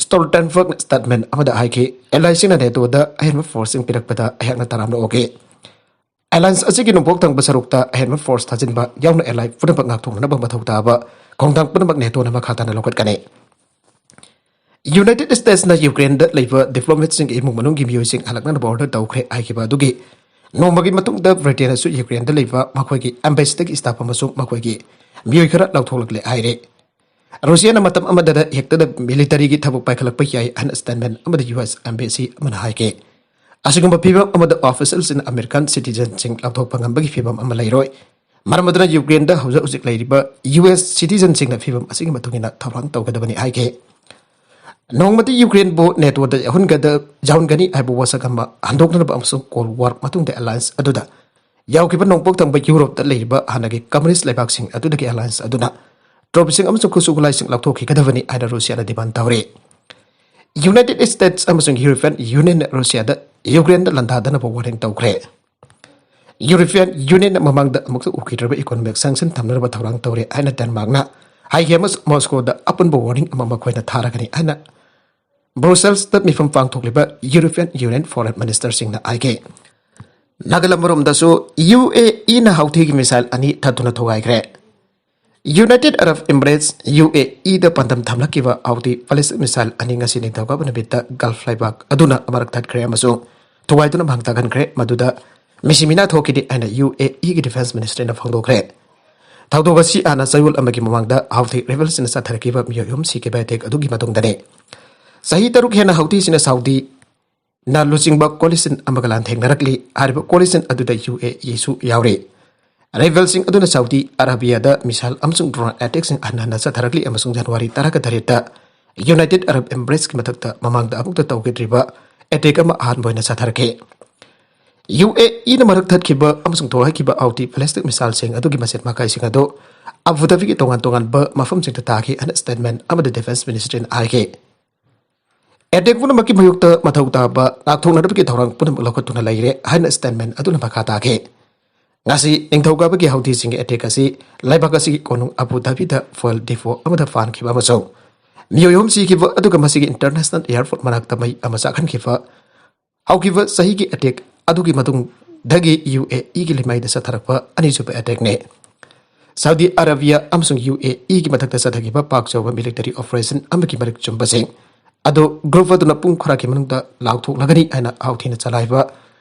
ꯁ꯭ꯇꯣꯜꯇꯟꯕꯔꯒꯅ ꯁ꯭ꯇꯦꯠꯃꯦꯟ ꯑꯃꯗ ꯍꯥꯏꯈꯤ, ꯑꯦꯂꯥꯏꯁꯤꯡꯅ ꯅꯦꯇꯣꯗ ꯑꯍꯦꯟꯕ ꯐꯣꯔꯁꯁꯤꯡ ꯄꯤꯔꯛꯄꯗ ꯑꯩꯍꯥꯛꯅ ꯇꯔꯥꯝꯅ ꯑꯣꯛꯏ꯫ ꯑꯦꯂꯥꯏꯟꯁ ꯑꯁꯤꯒꯤ ꯅꯣꯡꯄꯣꯛ ꯊꯪꯕ ꯁꯔꯨꯛꯇ ꯑꯍꯦꯟꯕ ꯐꯣꯔꯁ ꯊꯥꯖꯤꯟꯕ ꯌꯥꯎꯅ ꯑꯦꯂꯥꯏ ꯄꯨꯝꯅꯃꯛ ꯉꯥꯛꯊꯣꯛꯅꯅꯕ ꯃꯊꯧ ꯇꯥꯕ ꯈꯣꯡꯊꯥꯡ ꯄꯨꯝꯅꯃꯛ ꯅꯦꯇꯣꯅ ꯃꯈꯥ ꯇꯥꯅ ꯂꯧꯈꯠꯀꯅꯤ꯫ ꯌꯨꯅꯥꯏꯇꯦꯗ ꯁ꯭ꯇꯦꯠꯁꯅ ꯌꯨꯀ꯭ꯔꯦꯟꯗ ꯂꯩꯕ ꯗꯤꯄ꯭ꯂꯣꯃꯦꯠꯁꯤꯡꯒꯤ ꯏꯃꯨꯡ ꯃꯅꯨꯡꯒꯤ ꯃꯤꯑꯣꯏꯁꯤꯡ ꯍꯜꯂꯛꯅꯅꯕ ꯑꯣꯔꯗꯔ ꯇꯧꯈ꯭ꯔꯦ ꯍꯥꯏꯈꯤꯕ ꯑꯗꯨꯒꯤ ꯅꯣꯡꯃꯒꯤ ꯃꯇꯨꯡꯗ ꯕ꯭ꯔꯤꯇꯦꯟꯅꯁꯨ ꯌꯨꯀ꯭ꯔꯦꯟꯗ ꯂꯩꯕ ꯃꯈꯣꯏꯒꯤ ꯑꯦꯝꯕꯦꯁꯤꯗꯒꯤ ꯁ꯭ꯇꯥꯐ ꯑꯃꯁꯨꯡ ꯃꯈꯣꯏꯒꯤ ꯃꯤꯑꯣꯏ ꯈꯔ ꯂꯧꯊꯣꯛꯂꯛꯂꯦ ꯍꯥꯏꯔꯦ꯫ ꯔꯨꯁꯤꯌꯥꯅ ꯃꯇꯝ ꯑꯃꯗꯗ ꯍꯦꯛꯇꯗ ꯃꯤꯂꯤꯇꯔꯤꯒꯤ ꯊꯕꯛ ꯄꯥꯏꯈꯠꯂꯛꯄ ꯌꯥꯏ ꯍꯥꯏꯅ ꯁ꯭ꯇꯦꯠꯃꯦꯟ ꯑꯃꯗ ꯌꯨ ꯑꯦꯁ ꯑꯦꯝꯕꯦꯁꯤ ꯑꯃꯅ ꯍꯥꯏꯈꯤ꯫ ꯑꯁꯤꯒꯨꯝꯕ ꯐꯤꯕꯝ ꯑꯃꯗ ꯑꯣꯐꯤꯁꯦꯜꯁꯤꯡꯅ ꯑꯃꯦꯔꯤꯀꯥꯟ ꯁꯤꯇꯤꯖꯟꯁꯤꯡ ꯂꯧꯊꯣꯛꯄ ꯉꯝꯕꯒꯤ ꯐꯤꯕꯝ ꯑꯃ ꯂꯩꯔꯣꯏ꯫ ꯃꯔꯝ ꯑꯗꯨꯅ ꯌꯨꯀ꯭ꯔꯦꯟꯗ ꯍꯧꯖꯤꯛ ꯍꯧꯖꯤꯛ ꯂꯩꯔꯤꯕ ꯌꯨ ꯑꯦꯁ ꯁꯤꯇꯤꯖꯟꯁꯤꯡꯅ ꯐꯤꯕꯝ ꯑꯁꯤꯒꯤ ꯃꯇꯨꯡ ꯏꯟꯅ ꯊꯧꯔꯥꯡ ꯇꯧꯒꯗꯕꯅꯤ ꯍꯥꯏꯈꯤ꯫ ꯅꯣꯡꯃꯗꯤ ꯌꯨꯀ꯭ꯔꯦꯟꯕꯨ ꯅꯦꯇꯣꯗ ꯌꯥꯎꯍꯟꯒꯗ-, ꯌꯥꯎꯍꯟꯒꯅꯤ ꯍꯥꯏꯕ ꯋꯥꯁꯛ ꯑꯃ ꯍꯟꯗꯣꯛꯅꯅꯕ ꯑꯃꯁꯨꯡ ꯀꯣꯜ ꯋꯥꯔ ꯃꯇꯨꯡꯗ ꯑꯦꯂꯥꯌꯟꯁ ꯑꯗꯨꯗ ꯌꯥꯎꯈꯤꯕ ꯅꯣꯡꯄꯣꯛ ꯊꯪꯕ ꯌꯨꯔꯣꯞꯇ ꯂꯩꯔꯤꯕ ꯍꯥꯟꯅꯒꯤ ꯀꯝꯃꯨꯅꯤꯁ ꯂꯩꯕꯥꯛꯁꯤꯡ ꯑꯗꯨꯗꯒꯤ ꯑꯦꯂꯥꯌꯟꯁ ꯑꯗꯨꯅ ꯇ꯭ꯔꯣꯐꯤꯁꯤꯡ ꯑꯃꯁꯨꯡ ꯈꯨꯠꯁꯨ ꯈꯨꯠꯂꯥꯏꯁꯤꯡ ꯂꯧꯊꯣꯛꯈꯤꯒꯗꯕꯅꯤ ꯍꯥꯏꯅ ꯔꯨꯁꯤꯌꯥꯅ ꯗꯤꯃꯥꯟ ꯇꯧꯔꯤ꯫ ꯌꯨꯅꯥꯏꯇꯦꯗ ꯁ꯭ꯇꯦꯠꯁ ꯑꯃꯁꯨꯡ ꯌꯨꯔꯣꯄꯤꯌꯟ ꯌꯨꯅꯤꯌꯟꯅ ꯔꯨꯁꯤꯌꯥꯗ ꯌꯨꯀ꯭ꯔꯦꯟꯗ ꯂꯥꯟꯗꯥꯗꯅꯕ ꯋꯥꯔꯦꯡ ꯇꯧꯈ꯭ꯔꯦ꯫ ꯌꯨꯔꯣꯄꯤꯌꯟ ꯌꯨꯅꯤꯌꯟꯅ ꯃꯃꯥꯡꯗ ꯑꯃꯨꯛꯇ ꯎꯈꯤꯗ꯭ꯔꯕ ꯏꯀꯣꯅꯣꯃꯤꯛ ꯁꯦꯡꯁꯟ ꯊꯝꯅꯅꯕ ꯊꯧꯔꯥꯡ ꯇꯧꯔꯦ ꯍꯥꯏꯅ ꯗꯦꯟꯃꯥꯔꯛꯅ ꯍꯥꯏꯈꯤ ꯑꯃꯁꯨꯡ ꯃꯣꯁꯀꯣꯗ ꯑꯄꯨꯟꯕ ꯋꯥꯔꯅꯤꯡ ꯑꯃ ꯃꯈꯣꯏꯅ ꯊꯥꯔꯒꯅꯤ ꯍꯥꯏꯅ ꯕ꯭ꯔꯨꯁꯦꯜꯁꯇ ꯃꯤꯐꯝ ꯄꯥꯡꯊꯣꯛꯂꯤꯕ ꯌꯨꯔꯣꯄꯤꯌꯟ ꯌꯨꯅꯤꯌꯟ ꯐꯣꯔꯦꯟ ꯃꯤꯅꯤꯁꯇꯔꯁꯤꯡꯅ ꯍꯥꯏꯈꯤ꯫ ꯅꯥꯒꯜ ꯑꯃꯔꯣꯝꯗꯁꯨ ꯌꯨ ꯑꯦ ꯏꯅ ꯍꯥꯎꯊꯤꯒꯤ ꯃꯤꯁꯥꯏꯜ ꯑꯅꯤ ꯊꯥꯗꯨꯅ ꯊꯨꯒꯥꯏꯈ꯭ꯔꯦ꯫ ꯌꯨꯅꯥꯏꯇꯦꯗ ꯑꯔꯕ ꯏꯃꯤꯔꯦꯠꯁ, ꯌꯨ ꯑꯦ ꯏꯗ ꯄꯥꯟꯗꯝ ꯊꯝꯂꯛꯈꯤꯕ ꯍꯥꯎꯊꯤ ꯕꯦꯂꯤꯁꯇꯤꯛ ꯃꯤꯁꯥꯏꯜ ꯑꯅꯤ ꯉꯁꯤ ꯅꯤꯡꯊꯧꯀꯥꯕ ꯅꯨꯃꯤꯠꯇ ꯒꯜꯐ ꯂꯩꯕꯥꯛ ꯑꯗꯨꯅ ꯑꯃꯔꯛ ꯊꯠꯈ꯭ꯔꯦ ꯑꯃꯁꯨꯡ ꯊꯨꯒꯥꯏꯗꯨꯅ ꯃꯥꯡ ꯇꯥꯛꯍꯟꯈ꯭ꯔꯦ, ꯃꯗꯨꯗ ꯃꯤꯁꯤ ꯃꯤꯅꯥ ꯊꯣꯛꯈꯤꯗꯦ ꯍꯥꯏꯅ ꯌꯨ ꯑꯦ ꯏꯒꯤ ꯗꯤꯐꯦꯟꯁ ꯃꯤꯅꯤꯁꯇ꯭ꯔꯤꯅ ꯐꯣꯡꯗꯣꯛꯈ꯭ꯔꯦ꯫ ꯊꯧꯗꯣꯛ ꯑꯁꯤ ꯍꯥꯟꯅ ꯆꯌꯣꯜ ꯑꯃꯒꯤ ꯃꯃꯥꯡꯗ ꯍꯥꯎꯊꯤ ꯔꯦꯕꯦꯜꯁꯤꯡꯅ ꯆꯠꯊꯔꯛꯈꯤꯕ ꯃꯤꯑꯣꯏ ꯑꯍꯨꯝ ꯁꯤꯈꯤꯕ ꯑꯦꯇꯦꯛ ꯑꯗꯨꯒꯤ ꯃꯇꯨꯡꯗꯅꯤ꯫ ꯆꯍꯤ ꯇꯔꯨꯛ ꯍꯦꯟꯅ ꯍꯥꯎꯊꯤꯁꯤꯡꯅ ꯁꯥꯎꯗꯤꯅ ꯂꯨꯆꯤꯡꯕ ꯀꯣꯂꯤꯁꯟ ꯑꯃꯒ ꯂꯥꯟꯊꯦꯡꯅꯔꯛꯂꯤ꯫ ꯍꯥꯏꯔꯤꯕ ꯀꯣꯂꯤꯁꯟ ꯑꯗꯨꯗ ꯌꯨ ꯑꯦ ꯏꯁꯨ ꯌꯥꯎꯔꯤ꯫ ꯔꯦꯕꯦꯜꯁꯤꯡ ꯑꯗꯨꯅ ꯁꯥꯎꯗꯤ ꯑꯔꯥꯕꯤꯌꯥꯗ ꯃꯤꯁꯥꯏꯜ ꯑꯃꯁꯨꯡ ꯗ꯭ꯔꯣꯟ ꯑꯦꯇꯦꯛꯁꯤꯡ ꯍꯟꯅ ꯍꯟꯅ ꯆꯠꯊꯔꯛꯂꯤ ꯑꯃꯁꯨꯡ ꯖꯅꯋꯥꯔꯤ ꯇꯔꯥꯒ ꯇꯔꯦꯠꯇ ꯌꯨꯅꯥꯏꯇꯦꯗ ꯑꯔꯕ ꯏꯃꯤꯔꯦꯠꯁꯀꯤ ꯃꯊꯛꯇ ꯃꯃꯥꯡꯗ ꯑꯃꯨꯛꯇ ꯇꯧꯈꯤꯗ꯭ꯔꯤꯕ ꯑꯦꯇꯦꯛ ꯑꯃ ꯑꯍꯥꯟꯕ ꯑꯣꯏꯅ ꯆꯠꯊꯔꯛꯈꯤ꯫ ꯌꯨ ꯑꯦ ꯏꯅ ꯃꯔꯛ ꯊꯠꯈꯤꯕ ꯑꯃꯁꯨꯡ ꯊꯣꯛꯍꯟꯈꯤꯕ ꯍꯥꯎꯊꯤ ꯕꯦꯂꯤꯁꯇꯤꯛ ꯃꯤꯁꯥꯏꯜꯁꯤꯡ ꯑꯗꯨꯒꯤ ꯃꯆꯦꯠ ꯃꯀꯥꯏꯁꯤꯡ ꯑꯗꯨ ꯑꯕꯨ ꯙꯥꯕꯤꯒꯤ ꯇꯣꯉꯥꯟ ꯇꯣꯉꯥꯟꯕ ꯃꯐꯝꯁꯤꯡꯗ ꯇꯥꯈꯤ ꯍꯥꯏꯅ ꯁ꯭ꯇꯦꯠꯃꯦꯟ ꯑꯃꯗ ꯗꯤꯐꯦꯟꯁ ꯃꯤꯅꯤꯁꯇ꯭ꯔꯤꯅ ꯍꯥꯏꯈꯤ꯫ ꯑꯦꯇꯦꯛ ꯄꯨꯝꯅꯃꯛꯀꯤ ꯃꯥꯌꯣꯛꯇ ꯃꯊꯧ ꯇꯥꯕ ꯉꯥꯛꯊꯣꯛꯅꯅꯕꯒꯤ ꯊꯧꯔꯥꯡ ꯄꯨꯝꯅꯃꯛ ꯂꯧꯈꯠꯇꯨꯅ ꯂꯩꯔꯦ ꯍꯥꯏꯅ ꯁ꯭ꯇꯦꯠꯃꯦꯟ ꯑꯗꯨꯅ ꯃꯈꯥ ꯇꯥꯈꯤ꯫ ꯉꯁꯤ ꯅꯤꯡꯊꯧꯀꯥꯕꯒꯤ ꯍꯥꯎꯊꯤꯁꯤꯡꯒꯤ ꯑꯦꯇꯦꯛ ꯑꯁꯤ ꯂꯩꯕꯥꯛ ꯑꯁꯤꯒꯤ ꯀꯣꯅꯨꯡ ꯑꯕꯨ ꯙꯥꯕꯤꯗ ꯐꯨꯑꯦꯜ ꯗꯤꯄꯣ ꯑꯃꯗ ꯄꯥꯟꯈꯤꯕ ꯑꯃꯁꯨꯡ ꯃꯤꯑꯣꯏ ꯑꯍꯨꯝ ꯁꯤꯈꯤꯕ ꯑꯗꯨꯒ ꯃꯁꯤꯒꯤ ꯏꯟꯇꯔꯅꯦꯁꯅꯦꯜ ꯑꯦꯌꯔꯄꯣꯔꯠ ꯃꯅꯥꯛꯇ ꯃꯩ ꯑꯃ ꯆꯥꯛꯍꯟꯈꯤꯕ ꯍꯧꯈꯤꯕ ꯆꯍꯤꯒꯤ ꯑꯦꯇꯦꯛ ꯑꯗꯨꯒꯤ ꯃꯇꯨꯡꯗꯒꯤ ꯌꯨ ꯑꯦ ꯏꯒꯤ ꯂꯩꯃꯥꯏꯗ ꯆꯠꯊꯔꯛꯄ ꯑꯅꯤꯁꯨꯕ ꯑꯦꯇꯦꯛꯅꯤ꯫ ꯁꯥꯎꯗꯤ ꯑꯔꯥꯕꯤꯌꯥ ꯑꯃꯁꯨꯡ ꯌꯨ ꯑꯦ ꯏꯒꯤ ꯃꯊꯛꯇ ꯆꯠꯊꯈꯤꯕ ꯄꯥꯛ ꯆꯥꯎꯕ ꯃꯤꯂꯤꯇꯔꯤ ꯑꯣꯄꯔꯦꯁꯟ ꯑꯃꯒꯤ ꯃꯔꯤꯛ ꯆꯨꯝꯕꯁꯤꯡ ꯑꯗꯨ ꯒ꯭ꯔꯨꯞ ꯑꯗꯨꯅ ꯄꯨꯡ ꯈꯔꯒꯤ ꯃꯅꯨꯡꯗ ꯂꯥꯎꯊꯣꯛꯂꯒꯅꯤ ꯍꯥꯏꯅ ꯍꯥꯎꯊꯤꯅ ꯆꯂꯥꯏꯕ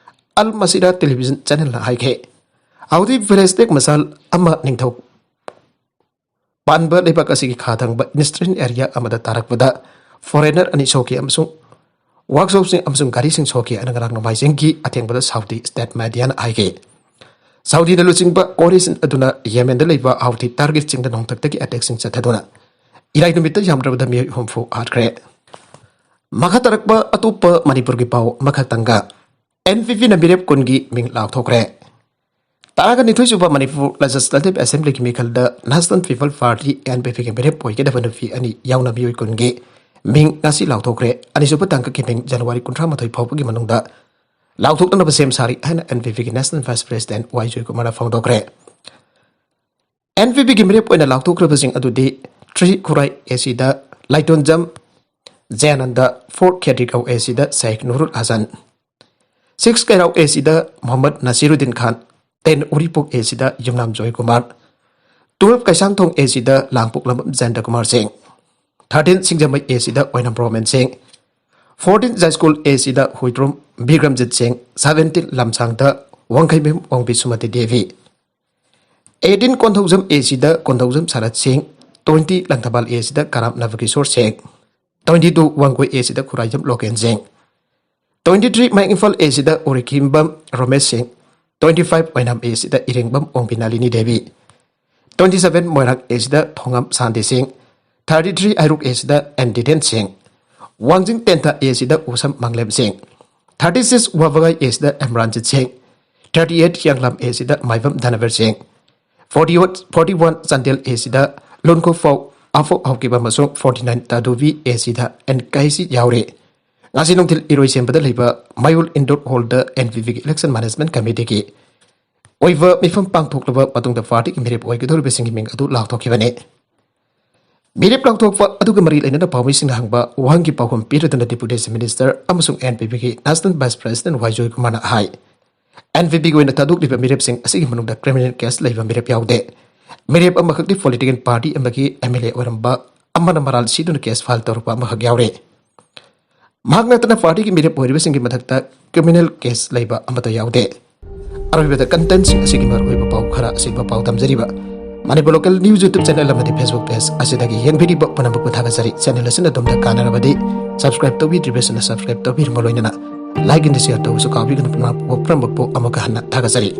ꯑꯜ ꯃꯁꯤꯔꯥ ꯇꯦꯂꯤꯚꯤꯖꯟ ꯆꯦꯅꯦꯜꯅ ꯍꯥꯏꯈꯤ꯫ ꯍꯥꯎꯊꯤ ꯕꯦꯂꯤꯁꯇꯤꯛ ꯃꯤꯁꯥꯏꯜ ꯑꯃ ꯅꯤꯡꯊꯧ ꯄꯥꯟꯕ ꯂꯩꯕꯥꯛ ꯑꯁꯤꯒꯤ ꯈꯥ ꯊꯪꯕ ꯏꯟꯗꯁꯇ꯭ꯔꯤꯌꯦꯜ ꯑꯦꯔꯤꯌꯥ ꯑꯃꯗ ꯇꯥꯔꯛꯄꯗ ꯐꯣꯔꯦꯅꯔ ꯑꯅꯤ ꯁꯣꯛꯈꯤ ꯑꯃꯁꯨꯡ ꯋꯥꯔꯛꯁꯣꯞꯁꯤꯡ ꯑꯃꯁꯨꯡ ꯒꯥꯔꯤꯁꯤꯡ ꯁꯣꯛꯈꯤ ꯍꯥꯏꯅ ꯉꯔꯥꯡ ꯅꯣꯡꯃꯥꯏꯖꯤꯡꯒꯤ ꯑꯊꯦꯡꯕꯗ ꯁꯥꯎꯗꯤ ꯁ꯭ꯇꯦꯠ ꯃꯦꯗꯤꯌꯥꯅ ꯍꯥꯏꯈꯤ꯫ ꯁꯥꯎꯗꯤꯅ ꯂꯨꯆꯤꯡꯕ ꯀꯣꯑꯣꯂꯤꯁꯟ ꯑꯗꯨꯅ ꯌꯦꯃꯦꯟꯗ ꯂꯩꯕ ꯍꯥꯎꯊꯤ ꯇꯥꯔꯒꯦꯠꯁꯤꯡꯗ ꯅꯣꯡꯊꯛꯇꯒꯤ ꯑꯦꯇꯦꯛꯁꯤꯡ ꯆꯠꯊꯗꯨꯅ ꯏꯔꯥꯏ ꯅꯨꯃꯤꯠꯇ ꯌꯥꯝꯗ꯭ꯔꯕꯗ ꯃꯤꯑꯣꯏ ꯍꯨꯝꯐꯨ ꯍꯥꯠꯈ꯭ꯔꯦ꯫ ꯃꯈꯥ ꯇꯥꯔꯛꯄ ꯑꯇꯣꯞꯄ ꯃꯅꯤꯄꯨꯔꯒꯤ ꯄꯥꯎ ꯑꯃꯈꯛꯇꯪꯒ꯫ ꯑꯦꯟ ꯄꯤ ꯄꯤꯅ ꯃꯤꯔꯦꯞ ꯀꯨꯟꯒꯤ ꯃꯤꯡ ꯂꯥꯎꯊꯣꯛꯈ꯭ꯔꯦ꯫ ꯇꯔꯥꯒ ꯅꯤꯊꯣꯏ ꯁꯨꯕ ꯃꯅꯤꯄꯨꯔ ꯂꯦꯖꯤꯁꯂꯦꯇꯤꯚ ꯑꯦꯁꯦꯝꯕ꯭ꯂꯤꯒꯤ ꯃꯤꯈꯜꯗ national people party, N P ꯄꯤꯒꯤ ꯃꯤꯔꯦꯞ ꯑꯣꯏꯒꯗꯕ ꯅꯨꯄꯤ ꯑꯅꯤ ꯌꯥꯎꯅ ꯃꯤꯑꯣꯏ ꯀꯨꯟꯒꯤ ꯃꯤꯡ ꯉꯁꯤ ꯂꯥꯎꯊꯣꯛꯈ꯭ꯔꯦ꯫ ꯑꯅꯤꯁꯨꯕ ꯇꯥꯡꯀꯛꯀꯤ ꯃꯤꯡ ꯖꯅꯋꯥꯔꯤ ꯀꯨꯟꯊ꯭ꯔꯥ ꯃꯥꯊꯣꯏ ꯐꯥꯎꯕꯒꯤ ꯃꯅꯨꯡꯗ ꯂꯥꯎꯊꯣꯛꯅꯅꯕ ꯁꯦꯝ ꯁꯥꯔꯤ ꯍꯥꯏꯅ ꯑꯦꯟ ꯄꯤ ꯄꯤꯒꯤ national vice president Y ꯖꯣꯏꯀꯨꯃꯥꯔꯅ ꯐꯣꯡꯗꯣꯛꯈ꯭ꯔꯦ꯫ And P ꯄꯤꯒꯤ ꯃꯤꯔꯦꯞ ꯑꯣꯏꯅ ꯂꯥꯎꯊꯣꯛꯈ꯭ꯔꯕꯁꯤꯡ ꯑꯗꯨꯗꯤ ꯊ꯭ꯔꯤ ꯈꯨꯔꯥꯏ ꯑꯦ ꯁꯤꯗ ꯂꯥꯏꯇꯣꯟꯖꯝ ꯖꯌꯥꯅꯟꯗ, ꯐꯣꯔ ꯈꯦꯇ꯭ꯔꯤꯒꯥꯎ ꯑꯦ ꯁꯤꯗ ꯁꯦꯈ ꯅꯨꯔꯨꯜ ꯍꯁꯟ, ꯁꯤꯛꯁ ꯀꯩꯔꯥꯎ ꯑꯦ ꯁꯤꯗ ꯃꯣꯍꯝꯃꯗ ꯅꯁꯤꯔꯨꯗꯤꯟ ꯈꯥꯟ, ꯇꯦꯟ ꯎꯔꯤꯄꯣꯛ ꯑꯦ ꯁꯤꯗ ꯌꯨꯝꯅꯥꯝ ꯖꯣꯏꯀꯨꯃꯥꯔ, ꯇꯨꯋꯦꯜꯐ ꯀꯩꯁꯥꯡꯊꯣꯡ ꯑꯦ ꯁꯤꯗ ꯂꯥꯡꯄꯣꯛꯂꯝꯕꯝ ꯖꯌꯟꯇꯀꯨꯃꯥꯔ ꯁꯤꯡ, ꯊꯥꯔꯇꯤꯟ ꯁꯤꯡꯖꯃꯩ ꯑꯦ ꯁꯤꯗ ꯑꯣꯏꯅꯝ ꯔꯣꯃꯦꯟ ꯁꯤꯡ, ꯐꯣꯔꯇꯤꯟ ꯖꯥꯏꯁ꯭ꯀꯨꯜ ꯑꯦ ꯁꯤꯗ ꯍꯨꯏꯗ꯭ꯔꯣꯝ ꯕꯤꯀ꯭ꯔꯝꯖꯤꯠ ꯁꯤꯡ, ꯁꯕꯦꯟꯇꯤꯟ ꯂꯝꯁꯥꯡꯗ ꯋꯥꯡꯈꯩꯕꯨꯡ ꯑꯣꯡꯕꯤ ꯁꯨꯃꯇꯤ ꯗꯦꯕꯤ, ꯑꯦꯇꯤꯟ ꯀꯣꯟꯊꯧꯖꯝ ꯑꯦ ꯁꯤꯗ ꯀꯣꯟꯊꯧꯖꯝ ꯁꯔꯠ ꯁꯤꯡ, ꯇ꯭ꯋꯦꯟꯇꯤ ꯂꯪꯊꯕꯥꯜ ꯑꯦ ꯁꯤꯗ ꯀꯔꯥꯝ ꯅꯕꯀꯤꯁꯣꯔ ꯁꯤꯡ, ꯇ꯭ꯋꯦꯟꯇꯤ ꯇꯨ ꯋꯥꯡꯒꯣꯏ ꯑꯦ ꯁꯤꯗ ꯈꯨꯔꯥꯏꯖꯝ ꯂꯣꯀꯦꯟ ꯁꯤꯡ, ꯇ꯭ꯋꯦꯟꯇꯤ ꯊ꯭ꯔꯤ ꯃꯌꯥꯡ ꯏꯝꯐꯥꯜ ꯑꯦ ꯁꯤꯗ ꯎꯔꯤꯈꯤꯝꯕꯝ ꯔꯣꯃꯦꯁ ꯁꯤꯡ, ꯇ꯭ꯋꯦꯟꯇꯤ ꯐꯥꯏꯚ ꯑꯣꯏꯅꯥꯝ ꯑꯦ ꯁꯤꯗ ꯏꯔꯦꯡꯕꯝ ꯑꯣꯡꯕꯤ ꯅꯥꯂꯤꯅꯤ ꯗꯦꯕꯤ, ꯇ꯭ꯋꯦꯟꯇꯤ ꯁꯕꯦꯟ ꯃꯣꯏꯔꯥꯡ ꯑꯦ ꯁꯤꯗ ꯊꯣꯉꯝ ꯁꯥꯟꯇꯤ ꯁꯤꯡ, ꯊꯥꯔꯇꯤ ꯊ꯭ꯔꯤ ꯍꯩꯔꯨꯛ ꯑꯦ ꯁꯤꯗ ꯑꯦꯟ ꯗꯤꯇꯦꯟ ꯁꯤꯡ, ꯋꯥꯡꯖꯤꯡ ꯇꯦꯟꯊꯥ ꯑꯦ ꯁꯤꯗ ꯎꯁꯝ ꯃꯪꯂꯦꯝ ꯁꯤꯡ, ꯊꯥꯔꯇꯤ ꯁꯤꯛꯁ ꯋꯥꯕꯒꯥꯏ ꯑꯦ ꯁꯤꯗ ꯏꯝꯔꯥꯟꯖꯤꯠ ꯁꯤꯡ, ꯊꯥꯔꯇꯤ ꯑꯩꯠ ꯍꯤꯌꯥꯡꯂꯥꯝ ꯑꯦ ꯁꯤꯗ ꯃꯥꯏꯕꯝ ꯙꯅꯕꯤꯔ ꯁꯤꯡ, forty one, forty one Chandel ꯑꯦ ꯁꯤꯗ ꯂꯨꯟꯈꯨꯐꯥꯎ ꯑꯐꯣꯛ ꯍꯧꯈꯤꯕ ꯑꯃꯁꯨꯡ ꯐꯣꯔꯇꯤ ꯅꯥꯏꯟ ꯇꯥꯗꯨꯕꯤ ꯑꯦ ꯁꯤꯗ ꯑꯦꯟ ꯀꯥꯏꯁꯤ ꯌꯥꯎꯔꯤ꯫ ꯉꯁꯤ ꯅꯨꯡꯊꯤꯜ ꯏꯔꯣꯏꯁꯦꯝꯕꯗ ꯂꯩꯕ ꯃꯌꯨꯜ ꯏꯟꯗꯣꯔ ꯍꯣꯜꯗ ꯑꯦꯟ ꯄꯤ ꯕꯤꯒꯤ ꯏꯂꯦꯛꯁꯟ ꯃꯦꯅꯦꯖꯃꯦꯟꯠ ꯀꯃꯤꯇꯤꯒꯤ ꯑꯣꯏꯕ ꯃꯤꯐꯝ ꯄꯥꯡꯊꯣꯛꯂꯕ ꯃꯇꯨꯡꯗ ꯄꯥꯔꯇꯤꯒꯤ ꯃꯤꯔꯦꯞ ꯑꯣꯏꯒꯗꯧꯔꯤꯕꯁꯤꯡꯒꯤ ꯃꯤꯡ ꯑꯗꯨ ꯂꯥꯎꯊꯣꯛꯈꯤꯕꯅꯤ꯫ ꯃꯤꯔꯦꯞ ꯂꯥꯎꯊꯣꯛꯄ ꯑꯗꯨꯒ ꯃꯔꯤ ꯂꯩꯅꯅ ꯄꯥꯎꯃꯤꯁꯤꯡꯅ ꯍꯪꯕ ꯋꯥꯍꯪꯒꯤ ꯄꯥꯎꯈꯨꯝ ꯄꯤꯔꯗꯨꯅ ꯗꯦꯄꯨꯇꯤ ꯆꯤꯐ ꯃꯤꯅꯤꯁꯇꯔ ꯑꯃꯁꯨꯡ ꯑꯦꯟ ꯄꯤ ꯕꯤꯒꯤ ꯅꯦꯁꯅꯦꯜ ꯚꯥꯏꯁ ꯄ꯭ꯔꯦꯁꯤꯗꯦꯟꯠ ꯋꯥꯏ ꯖꯣꯏꯀꯨꯃꯥꯔꯅ ꯍꯥꯏ, ꯑꯦꯟ ꯄꯤ ꯕꯤꯒꯤ ꯑꯣꯏꯅ ꯊꯥꯗꯣꯛꯂꯤꯕ ꯃꯤꯔꯦꯞꯁꯤꯡ ꯑꯁꯤꯒꯤ ꯃꯅꯨꯡꯗ ꯀ꯭ꯔꯤꯃꯤꯅꯦꯜ ꯀꯦꯁ ꯂꯩꯕ ꯃꯤꯔꯦꯞ ꯌꯥꯎꯗꯦ꯫ ꯃꯤꯔꯦꯞ ꯑꯃꯈꯛꯇꯤ ꯄꯣꯂꯤꯇꯤꯀꯦꯜ ꯄꯥꯔꯇꯤ ꯑꯃꯒꯤ ꯑꯦꯝ ꯑꯦꯜ ꯑꯦ ꯑꯣꯏꯔꯝꯕ ꯑꯃꯅ ꯃꯔꯥꯜ ꯁꯤꯗꯨꯅ ꯀꯦꯁ ꯐꯥꯏꯜ ꯇꯧꯔꯛꯄ ꯑꯃꯈꯛ ꯌꯥꯎꯔꯦ꯫ ꯃꯍꯥꯛ ꯅꯠꯇꯅ ꯄꯥꯔꯇꯤꯒꯤ ꯃꯤꯔꯦꯞ ꯑꯣꯏꯔꯤꯕꯁꯤꯡꯒꯤ ꯃꯊꯛꯇ ꯀ꯭ꯔꯤꯃꯤꯅꯦꯜ ꯀꯦꯁ ꯂꯩꯕ ꯑꯃꯠꯇ ꯌꯥꯎꯗꯦ꯫ ꯑꯔꯣꯏꯕꯗ ꯀꯟꯇꯦꯟꯠꯁꯤꯡ ꯑꯁꯤꯒꯤ ꯃꯔꯨꯑꯣꯏꯕ ꯄꯥꯎ ꯈꯔ ꯑꯁꯤꯒꯨꯝꯕ ꯄꯥꯎ ꯇꯝꯖꯔꯤꯕ Manipur local news YouTube channel ꯑꯃꯗꯤ ꯐꯦꯁꯕꯨꯛ ꯄꯦꯖ ꯑꯁꯤꯗꯒꯤ ꯌꯦꯡꯕꯤꯔꯤꯕ ꯄꯨꯝꯅꯃꯛꯄꯨ ꯊꯥꯒꯠꯆꯔꯤ꯫ ꯆꯦꯅꯦꯜ ꯑꯁꯤꯅ ꯑꯗꯣꯝꯗ ꯀꯥꯟꯅꯔꯕꯗꯤ ꯁꯕꯁꯀ꯭ꯔꯥꯏꯕ ꯇꯧꯕꯤꯗ꯭ꯔꯤꯕꯁꯤꯡꯅ ꯁꯕꯁꯀ꯭ꯔꯥꯏꯕ ꯇꯧꯕꯤꯔꯝꯕ ꯂꯣꯏꯅꯅ ꯂꯥꯏꯛ ꯑꯃꯗꯤ ꯁꯤꯌꯔ ꯇꯧꯕꯁꯨ ꯀꯥꯎꯕꯤꯒꯅꯨ꯫ ꯄꯨꯝꯅꯃꯛꯄꯨ ꯑꯃꯨꯛꯀ ꯍꯟꯅ ꯊꯥꯒꯠꯆꯔꯤ꯫